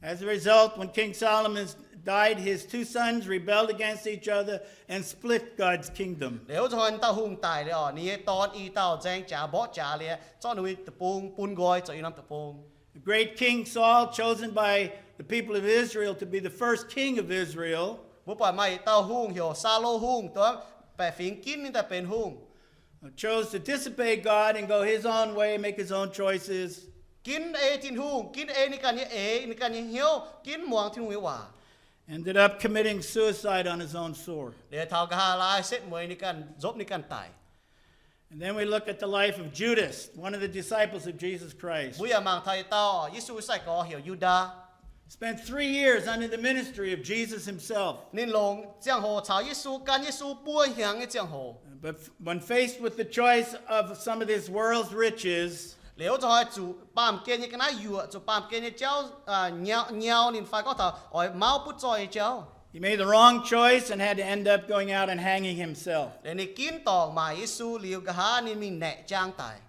As a result, when King Solomon died, his two sons rebelled against each other and split God's kingdom. Liuz wuov zanc ninh dauh hungh daic liuz orqc, ninh nyei dorn i dauh nzaeng jaax mborqv jaax liuz, zorqv ninh nyei deic-bung bun nqoi zoux i norm deic-bung. The great King Saul, chosen by the people of Israel to be the first king of Israel, Mbuo buatc maaih yietc dauh hungh heuc Saulo Hungh, dongh baeqc fingx ginv ninh daaih benx hungh. Chose to disobey God and go his own way, make his own choices. Ginv ei Tin-Hungh, ginv ei ninh ganh nyei eix, ninh ganh nyei hnyouv, ginv muangx Tin-Hungh nyei waac. Ended up committing suicide on his own sword. Liuz taux nqa'haav laai setv mueiz ninh ganh nzopv ninh ganh daic. And then we look at the life of Judas, one of the disciples of Jesus Christ. Mbuo yaac mangc taux yietc dauh Yesu nyei sai-gorx heuc Yu^ndaa. Spent three years under the ministry of Jesus himself. Ninh longc ziangh hoc caux Yesu, gan Yesu buo hnyangx nyei ziangh hoc. But when faced with the choice of some of this world's riches, Liuz wuov zanc zuqc baamh gen nyei ga'naaiv yuoqc, zuqc baamh gen nyei jauv nyau ninh fai gorngv taux oix mauv butv zoih nyei jauv. He made the wrong choice and had to end up going out and hanging himself. Liuz ninh ginv dorngc maaic Yesu liuz, nqa'haav ninh mingh naeqc jaang daic.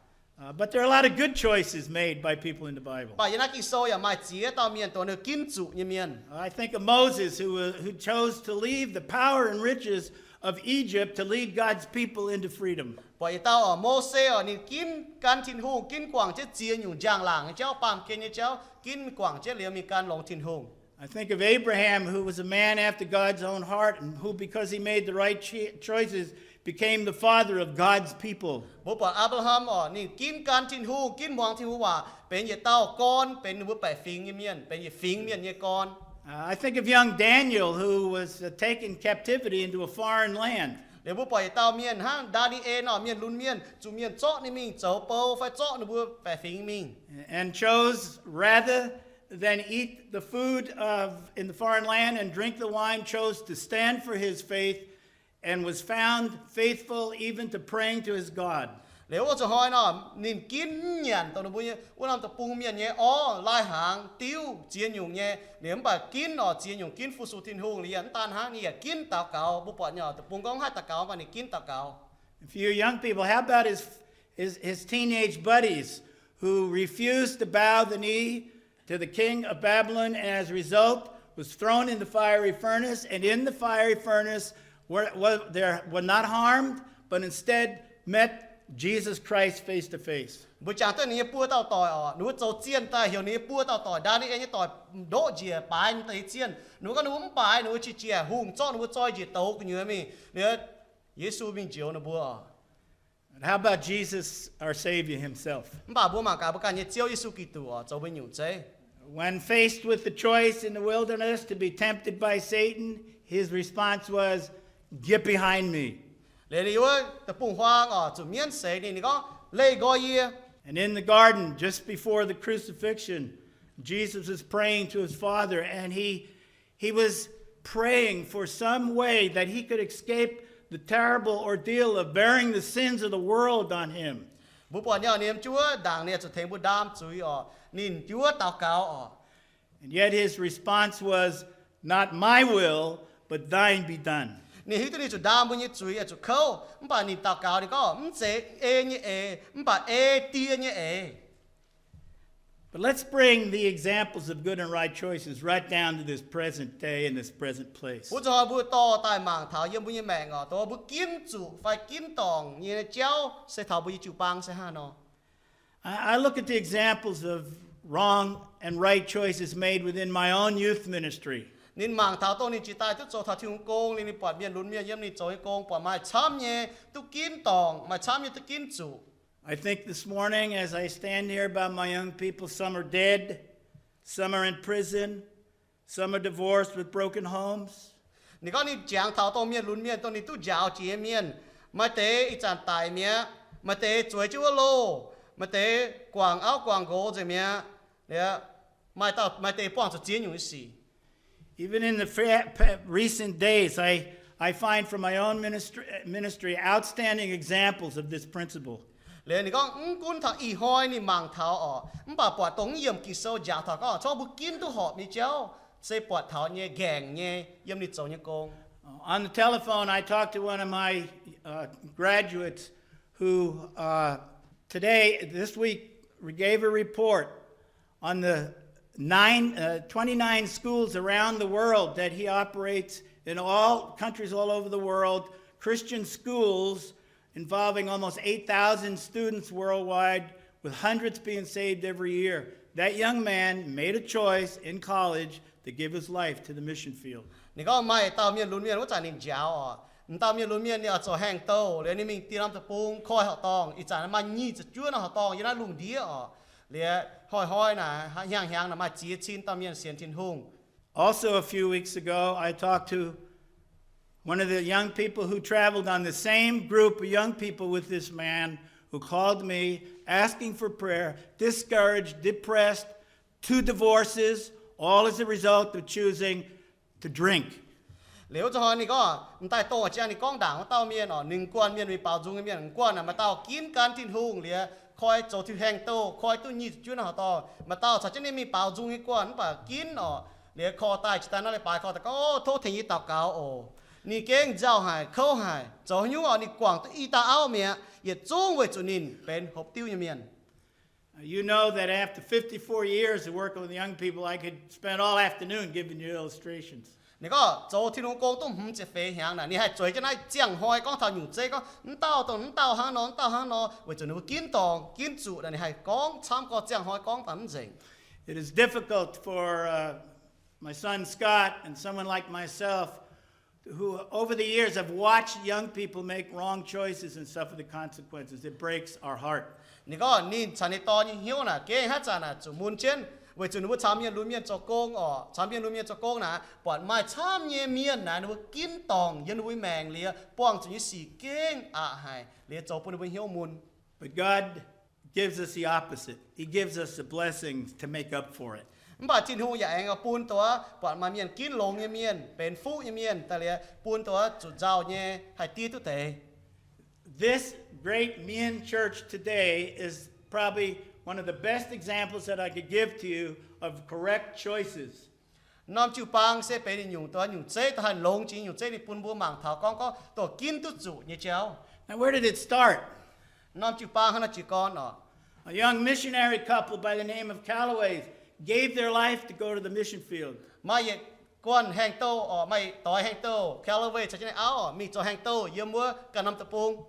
Uh, but there are a lot of good choices made by people in the Bible. Mv baac yiem naaiv Ging-Sou yaac maaih ziex dauh mienh dongh ninh ginv zuqc nyei mienh. I think of Moses, who, uh, who chose to leave the power and riches of Egypt to lead God's people into freedom. Buatc yietc dauh orqc, Mose orqc, ninh ginv gan Tin-Hungh, ginv guangc jienv ziex nyungc njang-laangc nyei jauv, baamh gen nyei jauv, ginv guangc jienv liuz mingh gan longx Tin-Hungh. I think of Abraham, who was a man after God's own heart, and who, because he made the right cho- choices, became the father of God's people. Mbuo buatc Apc^laa^ham oc, ninh ginv gan Tin-Hungh, ginv muangx Tin-Hungh waac, benx yietc dauh gorn, benx ninh mbuo baeqc fingx nyei mienh, benx yietc fingx mienh nyei gorn. Uh, I think of young Daniel, who was uh, taken captivity into a foreign land. Liuz mbuo buatc yietc dauh mienh hnangv Ndaa^ni^en oc, mienh lunx mienh, zuqc mienh zorqv ninh mingh zoux bou fai zorqv ninh mbuo baeqc fingx mingh. And chose, rather than eat the food of in the foreign land and drink the wine, chose to stand for his faith and was found faithful even to praying to his God. Liuz wuov zuqc hnoi nor, ninh ginv mv nyanc dongh ninh mbuo nyei wuov norm deic-bung mienh nyei orv, lai-hnaangx, diuv, ziex nyungc nyei. Liuz mv baac ginv oc, ziex nyungc ginv fu-sux Tin-Hungh. Liuz yaac mv daan hnangv, ninh yaac ginv daux gaux. Mbuo buatc nyei deic-bung gorngv mv haih daux gaux, mv baac ninh ginv daux gaux. A few young people, how about his, his, his teenage buddies who refused to bow the knee to the king of Babylon, and as a result, was thrown in the fiery furnace, and in the fiery furnace were, were, there, were not harmed, but instead met Jesus Christ face to face. Mbuo jangx duqv ninh nyei buo dauh doic oc, ninh mbuo zoux zienh daaih heuc ninh nyei buo dauh doic, Ndaa^ni^en nyei doic, ndoqv njiec baaix ninh daaih nyei zienh. Ninh mbuo gorngv ninh mbuo mv baaix, ninh mbuo qiex jiez, hungh zorqv ninh mbuo zoi njiec douz gu'nyuoz mingh. Liuz Yesu mingh njoux ninh mbuo oc. How about Jesus, our Savior himself? Mv baac mbuo mangc gaax mbuo ganh nyei Ziouv Yesu Giduc oc, zoux mbuo nyungc zeiv. When faced with the choice in the wilderness to be tempted by Satan, his response was, "Get behind me." Liuz ninh wuov deic-bung-huaang oc, zuqc mienv seix ninh, ninh gorngv, "Leih nqoi yie." And in the garden, just before the crucifixion, Jesus was praying to his Father, and he He was praying for some way that he could escape the terrible ordeal of bearing the sins of the world on him. Mbuo buatc nyei oc, ninh yiem jienv wuov ndaangc ninh zuqc tengx mbuo ndaam zuiz oc, ninh jienv wuov daux gaux oc. And yet his response was, "Not my will, but thine be done." Ninh hiuv duqv ninh zuqc ndaam mbuo nyei zuiz, yaac zuqc kouv, mv baac ninh daux gaux ninh gorngv, "Mv zeiz ei nyei eix, mv baac ei Die nyei eix." But let's bring the examples of good and right choices right down to this present day and this present place. Wuov zuqc hnoi mbuo dorh daaih mangc taux yiem mbuo nyei maengc oc, dongh mbuo ginv zuqc fai ginv dorngc nyei jauv se taux mbuo nyei jiu-baang se hnangv nor. I, I look at the examples of wrong and right choices made within my own youth ministry. Ninh mangc taux dongh ninh jiex daaih duqv zoux taux Tin-Hungh gong, ninh, ninh buatc mienh lunx mienh yiem ninh zoux nyei gong, buatc maaih camv nyei duqv ginv dorngc, maaih camv nyei duqv ginv zuqc. I think this morning, as I stand here about my young people, some are dead, some are in prison, some are divorced with broken homes. Ninh gorngv ninh jangx taux dongh mienh lunx mienh, dongh ninh duqv njaaux jiex nyei mienh. Maaih deix ih zanc daic mi'aqv, maaih deix zueiz jienv wuov loh, maaih deix guangc auv guangc nqox nzengc mi'aqv. Liuz maaih dauh, maaih deix buangh zuqc ziex nyungc nyei sic. Even in the fa- pa- recent days, I, I find from my own ministry, ministry outstanding examples of this principle. Liuz ninh gorngv, mv gunv taux ih hnoi ninh mangc taux oc, mv baac buatc dongh mv yiemc Ging-Sou njaaux taux gorngv, corc mbuo ginv duqv horpc nyei jauv se buatc taux nyei nqaengc nyei yiem ninh zoux nyei gong. On the telephone, I talked to one of my uh, graduates who uh, today, this week, gave a report on the nine, uh, twenty-nine schools around the world that he operates in all countries all over the world, Christian schools involving almost eight thousand students worldwide, with hundreds being saved every year. That young man made a choice in college to give his life to the mission field. Ninh gorngv maaih dauh mienh lunx mienh wuov zanc ninh njaaux oc. M'dauh mienh lunx mienh ninh oix zoux haengh douh, liuz ninh mingh dien norm deic-bung koi horqc dorngh. Ih zanc maaih nyic ziepc juov norm horqc dorngh yiem naaiv lungh ndiev oc. Liuz hnoi-hnoi naaic, hnyangx-hnyangx naaic maaih ziex cin dauh mienh sienx Tin-Hungh. Also, a few weeks ago, I talked to one of the young people who traveled on the same group of young people with this man who called me asking for prayer, discouraged, depressed, two divorces, all as a result of choosing to drink. Liuz wuov zanc hnoi ninh gorngv m'daaih dongh ziangh ninh gorngv ndaangc wuov dauh mienh oc, ninh guanh mienh mingh baaux nzung nyei mienh, guanh naaic maaih dauh ginv gan Tin-Hungh liuz koi zoux Tin-Hungh haengh douh, koi duqv nyic ziepc juov norm horqc dorngh. Maaih dauh caux jienv ninh mingh baaux nzung nyei guanh mv baac ginv oc, liuz korv daaih jiex daaih naaiv leiz-baaix korv daaih gorngv, O, tov tengx yie daux gaux oc. Ninh gengh nzauh haic, kouv haic, zoux haaix nyungc oc, ninh guangc duqv i dauh auv mi'aqv, yietc zungv weic zuqc ninh benx hopv diuv nyei mienh. You know that after fifty-four years of working with young people, I could spend all afternoon giving you illustrations. Ninh gorngv zoux Tin-Hungh gong duqv hmz ziepc feix hnyangx naaic, ninh haih zueiz jienv naaiv ziangh hnoi gorngv taux nyungc zeiv, gorngv m'dauh dongh m'dauh hnangv nor, m'dauh hnangv nor, weic zuqc ninh mbuo ginv dorngc ginv zuqc naaic, ninh haih gorngv camv gorx ziangh hnoi gorngv daaih mv nzengc. It is difficult for uh, My son Scott and someone like myself, who over the years have watched young people make wrong choices and suffer the consequences. It breaks our heart. Ninh gorngv ninh caux ninh dorn nyei hnyouv naaic gengh haaix zanc naaic zuqc mun jienv, weic zuqc ninh mbuo caux mienh lunx mienh zoux gong oc, caux mienh lunx mienh zoux gong naaic, buatc maaih camv nyei mienh naaic ninh mbuo ginv dorngc yiem ninh mbuo maengc liuz, buangh zuqc nyei sic gengh aqc haic liuz, zoux bun ninh mbuo hnyouv mun. But God gives us the opposite. He gives us the blessings to make up for it. Mv baac Tin-Hungh yaac aengx bun dongh buatc maaih mienh ginv longx nyei mienh, benx fuqv nyei mienh daaih liuz, bun dongh zuqc nzauh nyei haih diev duqv deix. This great Mien church today is probably one of the best examples that I could give to you of correct choices. Norm jiu-baang se benx ninh nyungc dongh nyungc zeiv dongh haih longx jiex nyungc zeiv ninh bun mbuo mangc taux gorngv gorngv dongh ginv duqv zuqc nyei jauv. Now, where did it start? Norm jiu-baang hnangv naaiv jiez gorn oc. A young missionary couple by the name of Callaway gave their life to go to the mission field. Maaih yietc guanh haengh douh oc, maaih doix haengh douh, Callaway caux jienv ninh auv oc, mingh zoux haengh douh yiem wuov ganh norm deic-bung.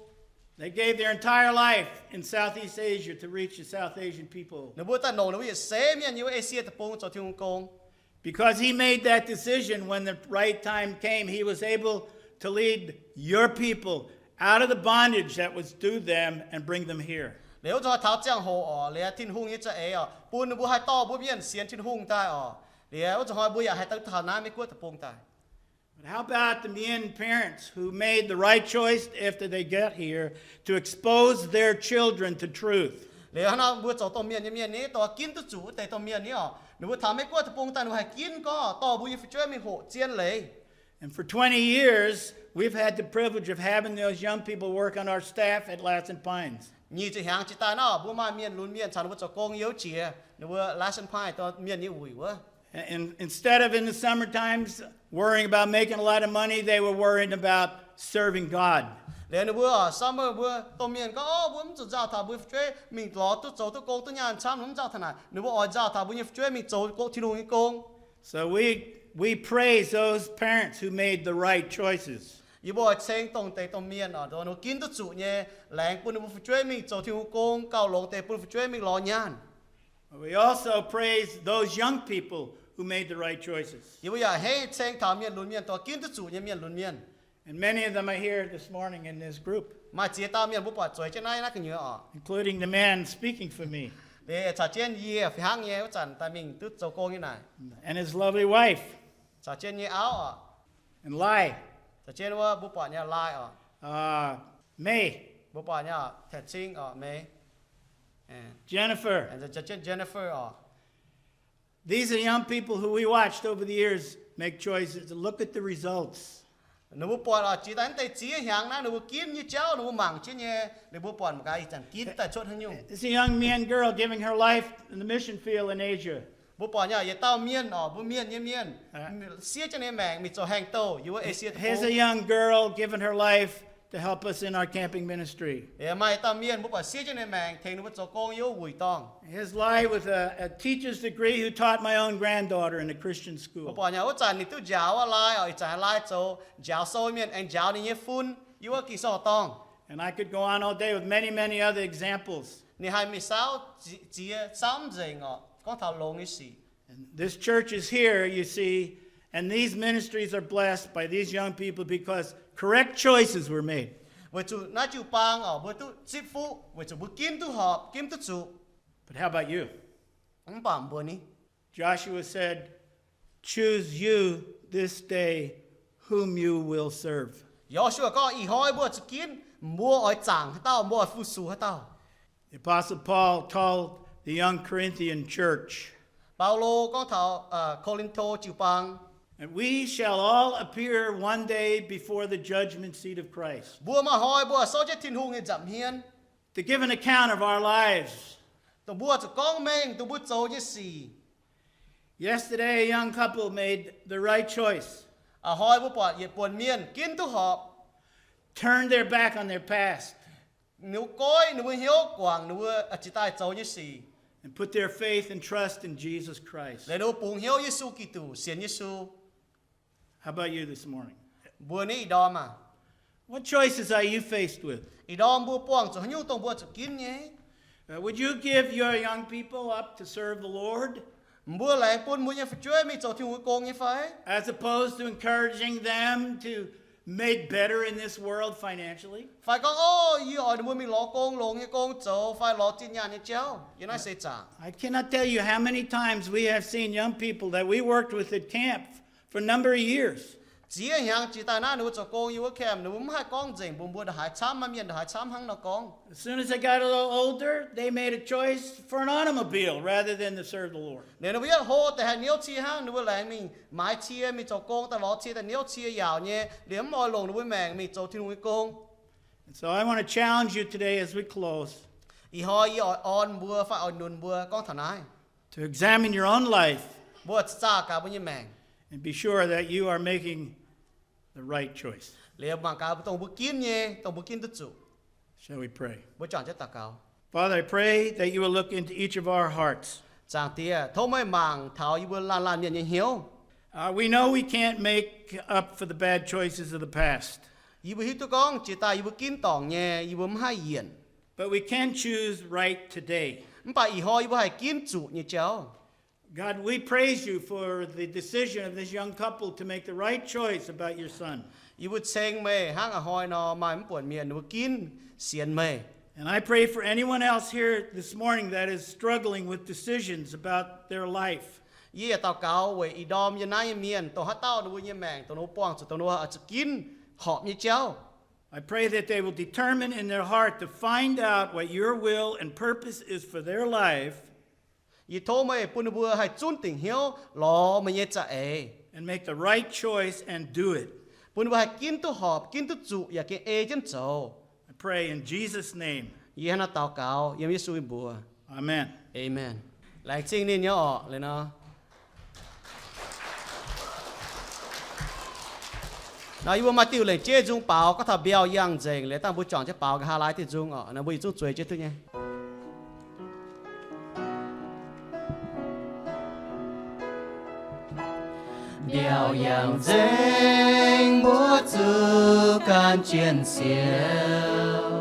They gave their entire life in Southeast Asia to reach the South Asian people. Ninh mbuo daaih longc ninh mbuo yietc seix mienh yiem wuov Esie deic-bung zoux Tin-Hungh gong. Because he made that decision when the right time came, he was able to lead your people out of the bondage that was due them and bring them here. Liuz wuov zanc hnoi taux ziangh hoc oc, liuz Tin-Hungh nyei za'eix oc, bun ninh mbuo haih dorh mbuo mienh sienx Tin-Hungh daaih oc. Liuz wuov zanc hnoi mbuo yaac haih daaih taux naaiv Meiv-Guoqv deic-bung daaih. But how about the Mien parents who made the right choice after they got here to expose their children to truth? Liuz hnangv naaiv mbuo zoux domh mienh nyei mienh ni, dongh ginv duqv zuqc wuov deix domh mienh ni oc, ninh mbuo taux Meiv-Guoqv deic-bung daaih ninh mbuo haih ginv gorngv dorh mbuo nyei fu'jueiv mingh hoqc zien leiz. And for twenty years, we've had the privilege of having those young people work on our staff at Lassen Pines. Nyic ziepc hnyangx jiex daaih nor, mbuo maaih mienh lunx mienh caux ninh mbuo zoux gong yiem jiex ninh mbuo Lassen Pines dongh mienh nyei wuic wuov. And instead of in the summer times worrying about making a lot of money, they were worrying about serving God. Liuz ninh mbuo summer mbuo domh mienh gorngv, mbuo mv zuqc nzauh taux mbuo fu'jueiv mingh lorz duqv zoux duqv gong duqv nyaanh camv, mv nzauh taux naaic. Ninh mbuo oix nzauh taux mbuo nyei fu'jueiv mingh zoux gong, Tin-Hungh nyei gong. So we, we praise those parents who made the right choices. Yie mbuo oix ceng dongh deix domh mienh oc, ninh mbuo ginv duqv zuqc nyei, laengz bun ninh mbuo fu'jueiv mingh zoux Tin-Hungh gong, gauh longx deix bun fu'jueiv mingh lorz nyaanh. But we also praise those young people who made the right choices. Yie mbuo yaac henv ceng taux mienh lunx mienh, dongh ginv duqv zuqc nyei mienh lunx mienh. And many of them are here this morning in this group, maaih ziex dauh mienh mbuo buatc zueiz jienv naaiv, naaiv gu'nyuoz oc, including the man speaking for me, caux jienv yie fih hnangv nyei wuov zanc daaih mingh duqv zoux gong nyei naaic, and his lovely wife, caux jienv nyei auv oc, and Lai, caux jienv wuov mbuo buatc nyei Lai oc, Mei, mbuo buatc nyei Taeqc Cing oc, Mei, Jennifer, caux jienv Jennifer oc. These are young people who we watched over the years make choices. Look at the results. Ninh mbuo buatc oc, jiex daaih naaiv deix ziex hnyangx naaiv ninh mbuo ginv nyei jauv ninh mbuo mangc jienv nyei, ninh mbuo buatc mangc gaax ih zanc ginv daaih cuotv haaix nyungc. This is a young Mien girl giving her life in the mission field in Asia. Mbuo buatc nyei yietc dauh mienh oc, mbuo mienh nyei mienh, siev jienv ninh maengc mingh zoux haengh douh yiem wuov Asia. Here's a young girl giving her life to help us in our camping ministry. Maaih dauh mienh mbuo buatc siev jienv ninh maengc tengx ninh mbuo zoux gong yiem wuov wuic dorngh. Here's Lai with a, a teacher's degree who taught my own granddaughter in a Christian school. Mbuo buatc nyei wuov zanc ninh duqv njaaux wuov Lai oc, ih zanc Lai zoux njaaux sou mienh, aengx njaaux ninh nyei fun yiem wuov Ging-Sou dorngh. And I could go on all day with many, many other examples. Ninh haih mingh saauv ziex camv nzengc oc, gorngv taux longx nyei sic. And this church is here, you see, and these ministries are blessed by these young people because correct choices were made. Weic zuqc naaiv jiu-baang oc, mbuo duqv zipv fuqv weic zuqc mbuo ginv duqv horpc, ginv duqv zuqc. But how about you? Mv baac mbuo ni? Joshua said, choose you this day whom you will serve. Yo^su^waa gorngv, ih hnoi mbuo zuqc ginv mbuo oix zaangc haaix dauh, mbuo oix fu-sux haaix dauh. The Apostle Paul told the young Corinthian church, Baulo gorngv taux Ko^lin^to jiu-baang, that we shall all appear one day before the judgment seat of Christ, mbuo maaih hnoi mbuo souv jienv Tin-Hungh nyei nza'hmien, to give an account of our lives, dongh mbuo zuqc gorngv mengh dongh mbuo zoux nyei sic. Yesterday, a young couple made the right choice. Ih hnoi mbuo buatc yietc buonc mienh ginv duqv horpc, turned their back on their past, ninh mbuo goiv ninh mbuo hnyouv guangc ninh mbuo jiex daaih zoux nyei sic, and put their faith and trust in Jesus Christ, liuz ninh mbuo bungx hnyouv Yesu Giduc, sienx Yesu. How about you this morning? Mbuo ni ih ndorm aah? What choices are you faced with? Ih ndorm mbuo buangh zuqc haaix nyungc dongh mbuo zuqc ginv nyei? Would you give your young people up to serve the Lord? Mbuo laengz bun mbuo nyei fu'jueiv mingh zoux Tin-Hungh nyei gong nyei fai? As opposed to encouraging them to make better in this world financially. Fai gorngv, O, yie oix ninh mbuo mingh lorz gong, longx nyei gong zoux, fai lorz zinh nyaanh nyei jauv yiem naaiv seix zaangc. I cannot tell you how many times we have seen young people that we worked with at camp for a number of years. Ziex hnyangx jiex daaih naaiv ninh mbuo zoux gong yiem wuov camp, ninh mbuo mv haih gorngv nzengc mbuox mbuo ndongc haaix camv, maaih mienh ndongc haaix camv hnangv nor gorngv. As soon as they got a little older, they made a choice for an automobile rather than to serve the Lord. Ninh mbuo yietv hlo daaih haih niouv cie hnangv, ninh mbuo laengz mingh maaiz cie, mingh zoux gong daaih lorz cie daaih niouv cie yaauc nyei, liemh mv oix longc ninh mbuo maengc mingh zoux Tin-Hungh nyei gong. And so I want to challenge you today as we close Ih hnoi yie oix orn mbuo fai oix nunc mbuo gorngv taux naaiv. To examine your own life Mbuo zaah gaax mbuo nyei maengc and be sure that you are making the right choice. Liemh mangc gaax mbuo dongh mbuo ginv nyei, dongh mbuo ginv duqv zuqc. Shall we pray? Mbuo juangc jienv daux gaux. Father, I pray that you will look into each of our hearts. Zaangc Diex, tov meih mangc taux yie mbuo laanh laanh mienh nyei hnyouv. Uh, we know we can't make up for the bad choices of the past. Yie mbuo hiuv duqv gorngv jiex daaih yie mbuo ginv dorngc nyei, yie mbuo mv haih yienc. But we can choose right today. Mv baac ih hnoi yie mbuo haih ginv zuqc nyei jauv. God, we praise you for the decision of this young couple to make the right choice about your son. Yie mbuo ceng meih hnangv a'hnoi nor maaih mv buonc mienh ninh mbuo ginv sienx meih. And I pray for anyone else here this morning that is struggling with decisions about their life. Yie yaac daux gaux weic ih ndorm yiem naaiv nyei mienh, dongh haaix dauh ninh mbuo nyei maengc, dongh ninh mbuo buangh zuqc, dongh ninh mbuo oix zuqc ginv horpc nyei jauv. I pray that they will determine in their heart to find out what your will and purpose is for their life Yie tov meih bun ninh mbuo haih zunv dingc hnyouv lorz meih nyei za'eix and make the right choice and do it. Bun ninh mbuo haih ginv duqv horpc, ginv duqv zuqc yaac gengh ei jienv zoux. I pray in Jesus' name. Yie hnangv naaiv daux gaux yiem Yesu nyei mbuox. Amen. Amen. Laengz zingh ninh nyei orqc, liuz nor. Nor yie mbuo maaih diuh lengc jeiv nzung baaux gorngv taux mbiauh yangh nzengc, liuz dangh mbuo juangc jienv baaux nqa'haav laai diuh nzung orqc. Nor mbuo yietc zungv zueiz jienv duqv nyei. Mbiauh yangh nzengc mbuo zuqc gan jienv siou,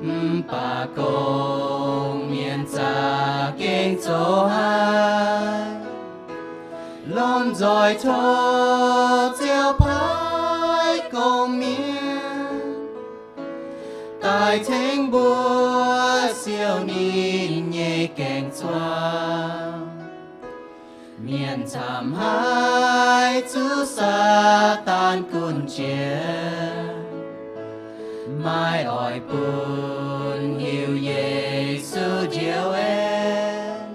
mv baac gong-mienh za'gengh zoux haic. Lomh nzoih tov Ziouv paaiv gong-mienh daaih tengx mbuo siou ninh nyei gaeng-zuangx. Mienh camv-haic zuqc Saadaan gunv jiex, maiv oix bun hiuv Yesu njoux en.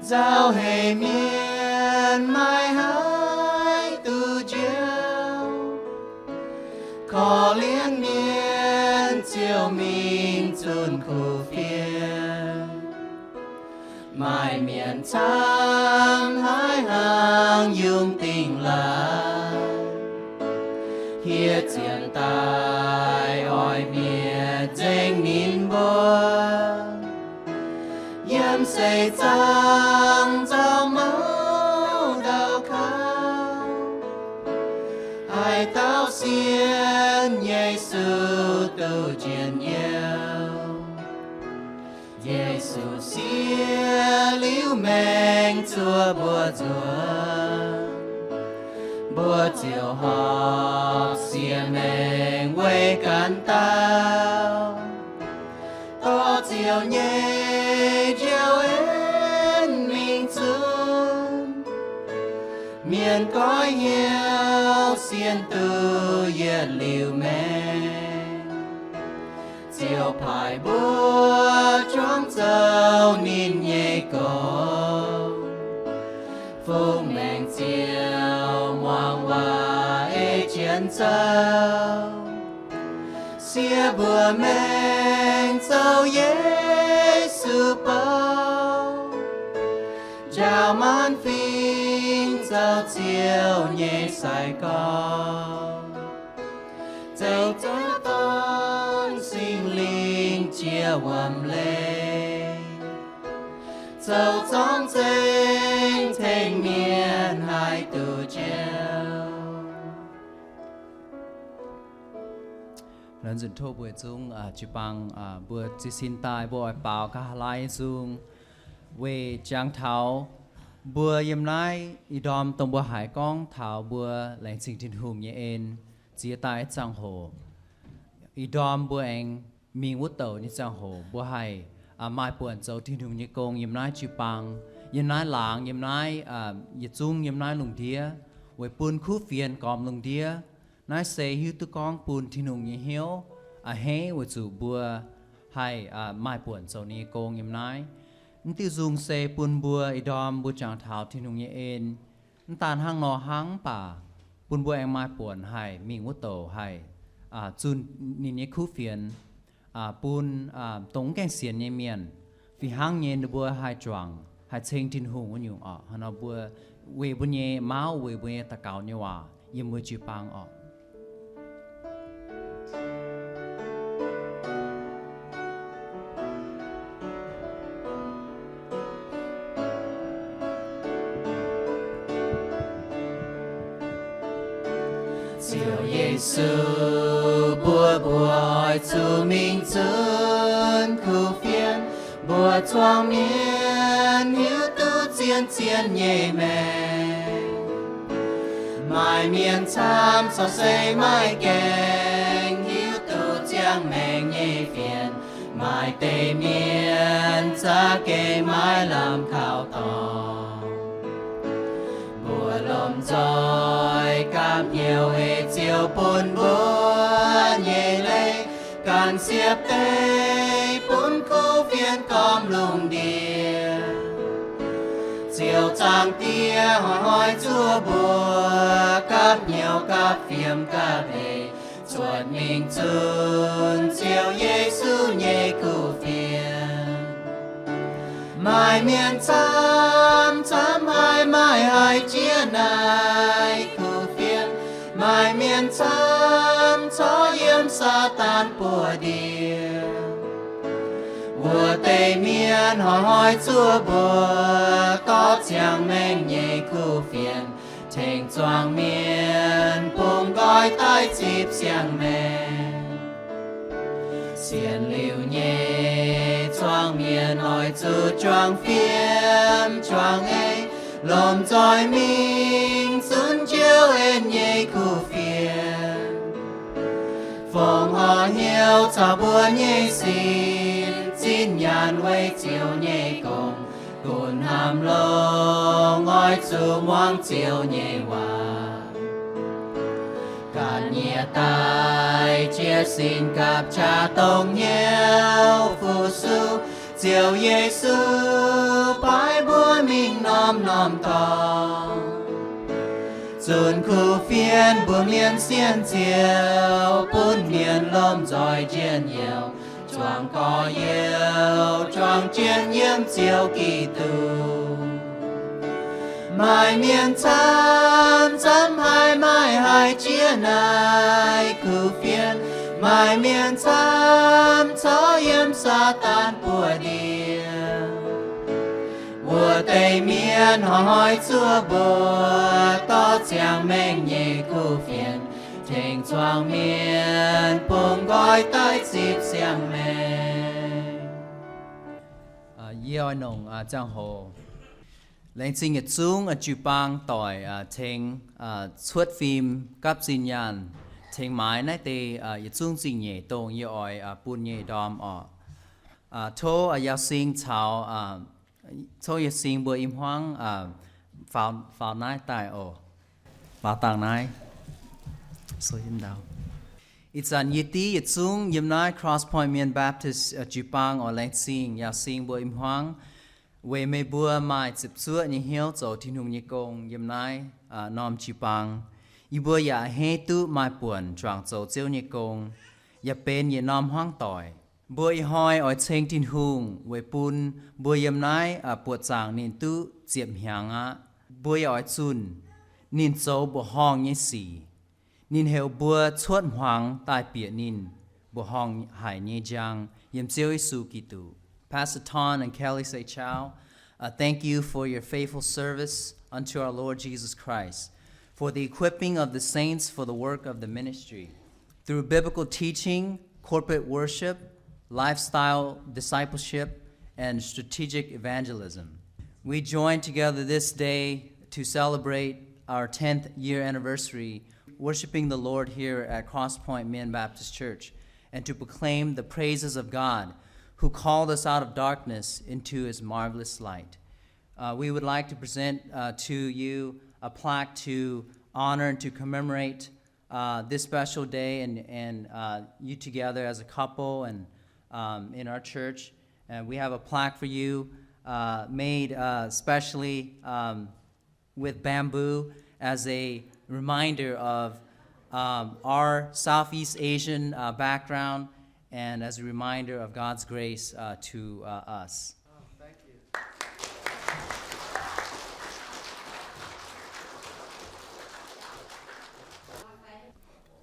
Nzauh heix mienh maiv haih duqv njoux, korv-lienh mienh ziouc mingh zunh kuv fiev. Maaih mienh camv-haic hnangv yungh dingh laaix, hieh zienx daaih oix mietc nzengc ninh mbuo. Yiem seix zaangc zaux mouv ndau kaux, haaix dauh sienx Yesu duqv njien-youh. Yesu siev liuz maengc zuov mbuo nzuonx, mbuo ziouc horpc siec maengc weic ganh dauh, dorh Ziouv nyei njoux en mingh zunv. Mienh goiv hnyouv sienx duqv yietc liuz maengc, Ziouv paaiv mbuo juangc zoux ninh nyei gox. Fungx maengc Ziouv muangx waac ei jienv zoux, siev mbuo maengc zoux Yesu bou, njaaux maanc fingx zoux Ziouv nyei sai-gorx. Zoux Ziouv Dorn Singx Lingh jiex wuom-leiz, zoux zorngv zengx tengx mienh haih duqv Ziouv. Laengz zingh tov mbuo yietc zungv jiu-baang, mbuo ziex sin daaih mbuo oix baaux nqa'haav laai nzung. Weic jangx taux mbuo yiem naaiv ih ndorm dongh mbuo haiz gorngv taux mbuo laengz zingh Tin-Hungh nyei en ziex daaih ziangh hoc, ih ndorm mbuo aengx mingh wuov douc nyei ziangh hoc, mbuo haih maaih buonc zoux Tin-Hungh nyei gong yiem naaiv jiu-baang, yiem naaiv laangz, yiem naaiv, yietc zungv yiem naaiv lungh ndiev, weic bun kuv fienx gormx lungh ndiev. Naaiv se hiuv duqv gorngv bun Tin-Hungh nyei hnyouv a'hneiv weic zuqc mbuo haih maaih buonc zoux ninh nyei gong yiem naaiv. Mv diuh nzung se bun mbuo ih ndorm mbuo jangx taux Tin-Hungh nyei en. Mv daan hnangv nor hnangv, mv baac bun mbuo aengx maaih buonc haih mingh wuov douc haih zunh ninh nyei kuv fienx bun dongh mv gaengh sienx nyei mienh, fih hnangv nyei ninh mbuo haih juangc, haih ceng Tin-Hungh wuov nyungc oc. Hnangv nor mbuo weic mbuo nyei mauv, weic mbuo nyei daux gaux nyei waac yiem mbuo jiu-baang oc. Ziouv Yesu, mbuox mbuo oix zuqc mingh zunv kuv fienx, mbuo zuangx mienh hiuv duqv zien-zien nyei maengc. Maaih mienh camv corc se maiv gaengh hiuv duqv ziangh maengc nyei fienx. Maaih deix mienh za'gengh maiv lamh kaux dorngc. Mbuo lomh nzoih gapv hnyouv ei Ziouv bun mbuo nyei leiz ganh siepv deix bun kuv fienx gormx lungh ndiev. Ziouv Zaangc Diex hnoi-hnoi zuov mbuo gapv hnyouv gapv fiem gapv eix, cuotv mingh zunv Ziouv Yesu nyei kuv fienx. Maaih mienh camv, camv haic maaih haic jiex naaiv kuv fienx. Maaih mienh camv corc yiem Saadaan buoz-ndiev. Wuov deix mienh hnoi-hnoi zuov mbuo dorh ziangh maengc nyei kuv fienx, tengx zuangx mienh bungx nqoi daaih zipv siang-maengc. Sienx liuz nyei zuangx mienh oix zuqc juangc fiem juangc eix, lomh nzoih mingh zunv Ziouv en nyei kuv fienx. Fongc horc hnyouv caux mbuo nyei sin, zinh nyaanh weic Ziouv nyei gong, gunv hnamv longx oix zuqc muangx Ziouv nyei waac. Ganh nyieqc daaih jiez sin gapv qaqv dongh hnyouv fu-sux, Ziouv Yesu paaiv mbuo mingh norm-norm dorngx. Zunc kuv fienx mbuox mienh sienx Ziouv, bun mienh lomh nzoih njien-youh, juangc gorx-youz, juangc jien yiem Ziouv Giduc. Maaih mienh camv, camv haic maaih haic jiex naaiv kuv fienx. Maaih mienh camv corc yiem Saadaan buoz-ndiev. Wuov deix mienh hnoi-hnoi zuov mbuo dorh ziangh maengc nyei kuv fienx, tengx zuangx mienh bungx nqoi daaih zipv siang-maengc. Yie oix nongc ziangh hoc laengz zingh yietc zungv jiu-baang doic tengx cuotv fim gapv zinh nyaanh, tengx maaiz naaiv deix yietc zungv zingh nyeic dongh yie oix bun nyei ndorm oc. Tov Yaau Sing caux, tov Yaau Sing mbuo i hmuangv faaux, faaux naaiv daaih oc. Faaux dangh naaiv. Ih zanc yie div yietc zungv yiem naaiv Cross Point Mien Baptist jiu-baang oc. Laengz zingh Yaau Sing mbuo i hmuangv weic meih mbuo maaih ziepc zuoqv nyei hnyouv zoux Tin-Hungh nyei gong yiem naaiv norm jiu-baang. Yie mbuo yaac a'hneiv duqv maaih buonc juangc zoux Ziouv nyei gong, yaac benx yietc norm hmuangv doic. Mbuo ih hnoi oix ceng Tin-Hungh weic bun mbuo yiem naaiv buoqc zaangc ninh duqv ziepc hnyangx aqv. Mbuo yaac oix zunh ninh zoux mbuoqc horngh nyei sic. Ninh heuc mbuo cuotv hmuangx daaih bieqc ninh mbuoqc horngh haic nyei njang yiem Ziouv Yesu Giduc. Pastor Ton and Kelly Seichao, uh, thank you for your faithful service unto our Lord Jesus Christ, for the equipping of the saints for the work of the ministry. Through biblical teaching, corporate worship, lifestyle discipleship, and strategic evangelism. We join together this day to celebrate our tenth year anniversary worshiping the Lord here at Crosspoint Min Baptist Church and to proclaim the praises of God who called us out of darkness into his marvelous light. Uh, we would like to present, uh, to you a plaque to honor and to commemorate, uh, this special day and, and, uh, you together as a couple and, um, in our church. And we have a plaque for you, uh, made, uh, specially, um, with bamboo as a reminder of, um, our Southeast Asian, uh, background and as a reminder of God's grace, uh, to, uh, us.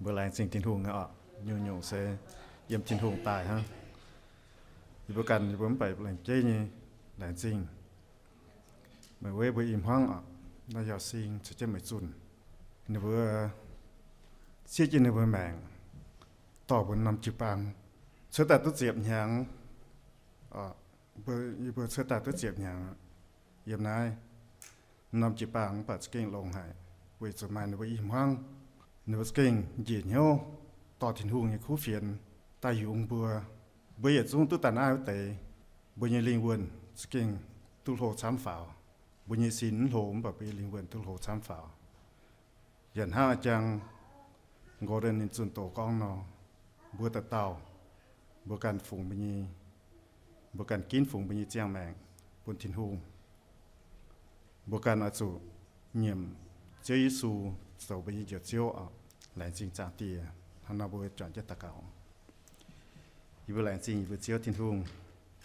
Mbuo laengz zingh Tin-Hungh oc. Nyungc-nyungc se yiem Tin-Hungh daaih hnangv. Yie mbuo ganh yie mbuo mv baac laengz jeiv nyei laengz zingh meih weiv mbuo i hmuangv oc. Naaiv yaac sing caux jienv meih zunh. Ninh mbuo siev jienv ninh mbuo maengc dorh mbuo norm jiu-baang cuotv daaih duqv ziepc hnyangx. Yie mbuo cuotv daaih duqv ziepc hnyangx yiem naaiv norm jiu-baang mv baac za'gengh longx haic, weic zuqc maaih ninh mbuo i hmuangv. Ninh mbuo za'gengh njiec hnyouv dorh Tin-Hungh nyei kuv fienx daaih yungz mbuo. Mbuo yietc zungv duqv daaih naaiv wuov deix, mbuo nyei lingh wuonh za'gengh duqv hlo camv faaux. Mbuo nyei sin mv hlo mv baac mbuo nyei lingh wuonh duqv hlo camv faaux. Yaac hnangv a'jang Gordon ninh zunh doz gorngv nor, mbuo dauh dauh, mbuo ganh fungx mbuo nyei, mbuo ganh ginv fungx mbuo nyei ziangh maengc bun Tin-Hungh. Mbuo ganh oix zuqc nyiemc Ziouv Yesu zoux mbuo nyei Njoux Ziouv oc. Laengz zingh Zaangc Diex. Hnangv nor mbuo juangc jienv daux gaux. Yie mbuo laengz zingh yie mbuo Ziouv Tin-Hungh,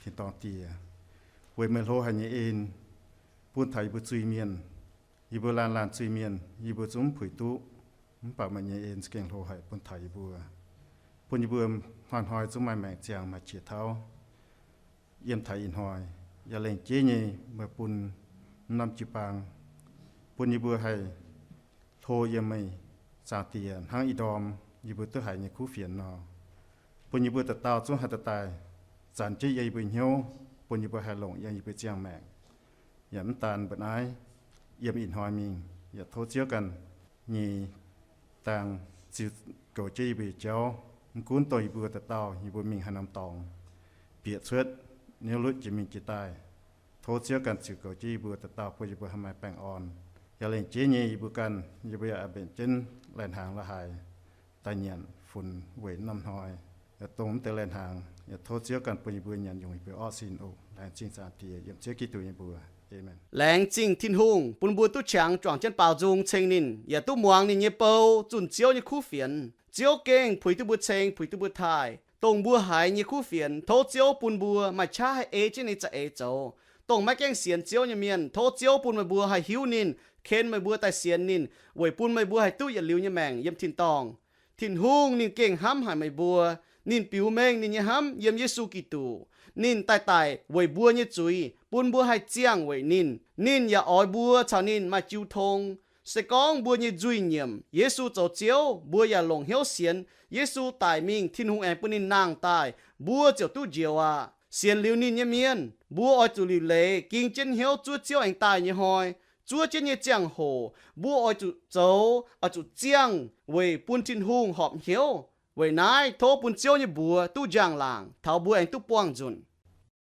Tin-Dorngh Diex, weic meih hlo haic nyei en bun taux yie mbuo zuiz-mienh. Yie mbuo laanh laanh zuiz-mienh, yie mbuo zungv mv puix duqv, mv baac meih nyei en za'gengh hlo haic bun taux yie mbuo, bun yie mbuo hnoi-hnoi zungv maaih maengc ziangh maaih qiex tauv. Yiem taux ih hnoi yaac lengc jeiv nyei meih bun norm jiu-baang bun yie mbuo haih hlo yiem meih, Zaangc Diex, hnangv ih ndorm yie mbuo duqv haiz nyei kuv fienx nor. Bun yie mbuo dauh dauh zungv haih daaih daaih zanc jienv yie mbuo hnyouv, bun yie mbuo haih longc yiem yie mbuo ziangh maengc. Yaac mv daan mbuo naaiv, yiem ih hnoi mingh yaac tov Ziouv ganh nyei dang ziux goux jienv yie mbuo nyei jauv. Mv gunv dongh yie mbuo dauh dauh yie mbuo mingh haaix norm dorngx, bieqc cuotv niouv lutv jiex mingh jiex daaih, tov Ziouv ganh ziux goux jienv yie mbuo dauh dauh bun yie mbuo haih maaih baengh orn. Yaac lengc jeiv nyei yie mbuo ganh, yie mbuo yaac mbenc jienv lai-hnaangx la'haaix daaih nyanc funx weic norm hnoi. Yaac dongh mv deix lai-hnaangx yaac tov Ziouv ganh bun yie mbuo nyanc nyungc yie mbuo orqv sin oc. Laengz zingh Zaangc Diex, yiem Ziouv Giduc nyei mbuox. Aamen. Laengz zingh Tin-Hungh bun mbuo duqv qangx juangc jienv baaux nzung ceng ninh, yaac duqv muangx ninh nyei bou zunh Ziouv nyei kuv fienx. Ziouv gengh puix duqv mbuo ceng, puix duqv mbuo taaih. Dongh mbuo haiz nyei kuv fienx, tov Ziouv bun mbuo maaih qaqv haih ei jienv ninh za'eix zoux. Dongh maiv gaengh sienx Ziouv nyei mienh, tov Ziouv bun meih mbuo haih hiuv ninh, ken meih mbuo daaih sienx ninh, weic bun meih mbuo haih duqv yietc liuz nyei maengc yiem tin-dorngh. Tin-Hungh ninh gengh hnamv haic meih mbuo. Ninh biux mengh ninh nyei hnamv yiem Yesu Giduc. Ninh daaih daic weic mbuo nyei zuiz, bun mbuo haih ziangh weic ninh. Ninh yaac oix mbuo caux ninh maaih jiu tong. Se gorngv mbuo nyei nzuih nyiemc Yesu zoux Ziouv, mbuo yaac longc hnyouv sienx Yesu daic mingh, Tin-Hungh aengx bun ninh nangh daaih, mbuo ziouc duqv njoux aqv. Sienx liuz ninh nyei mienh, mbuo oix zuqc liuc leiz ging jienv hnyouv zuov Ziouv aengx daaih nyei hnoi. Zuov jienv nyei ziangh hoc mbuo oix zuqc zoux, oix zuqc ziangh weic bun Tin-Hungh horpc hnyouv. Weic naaiv tov bun Ziouv nyei mbuox duqv njang-laangc taux mbuo aengx duqv buangh nzunc.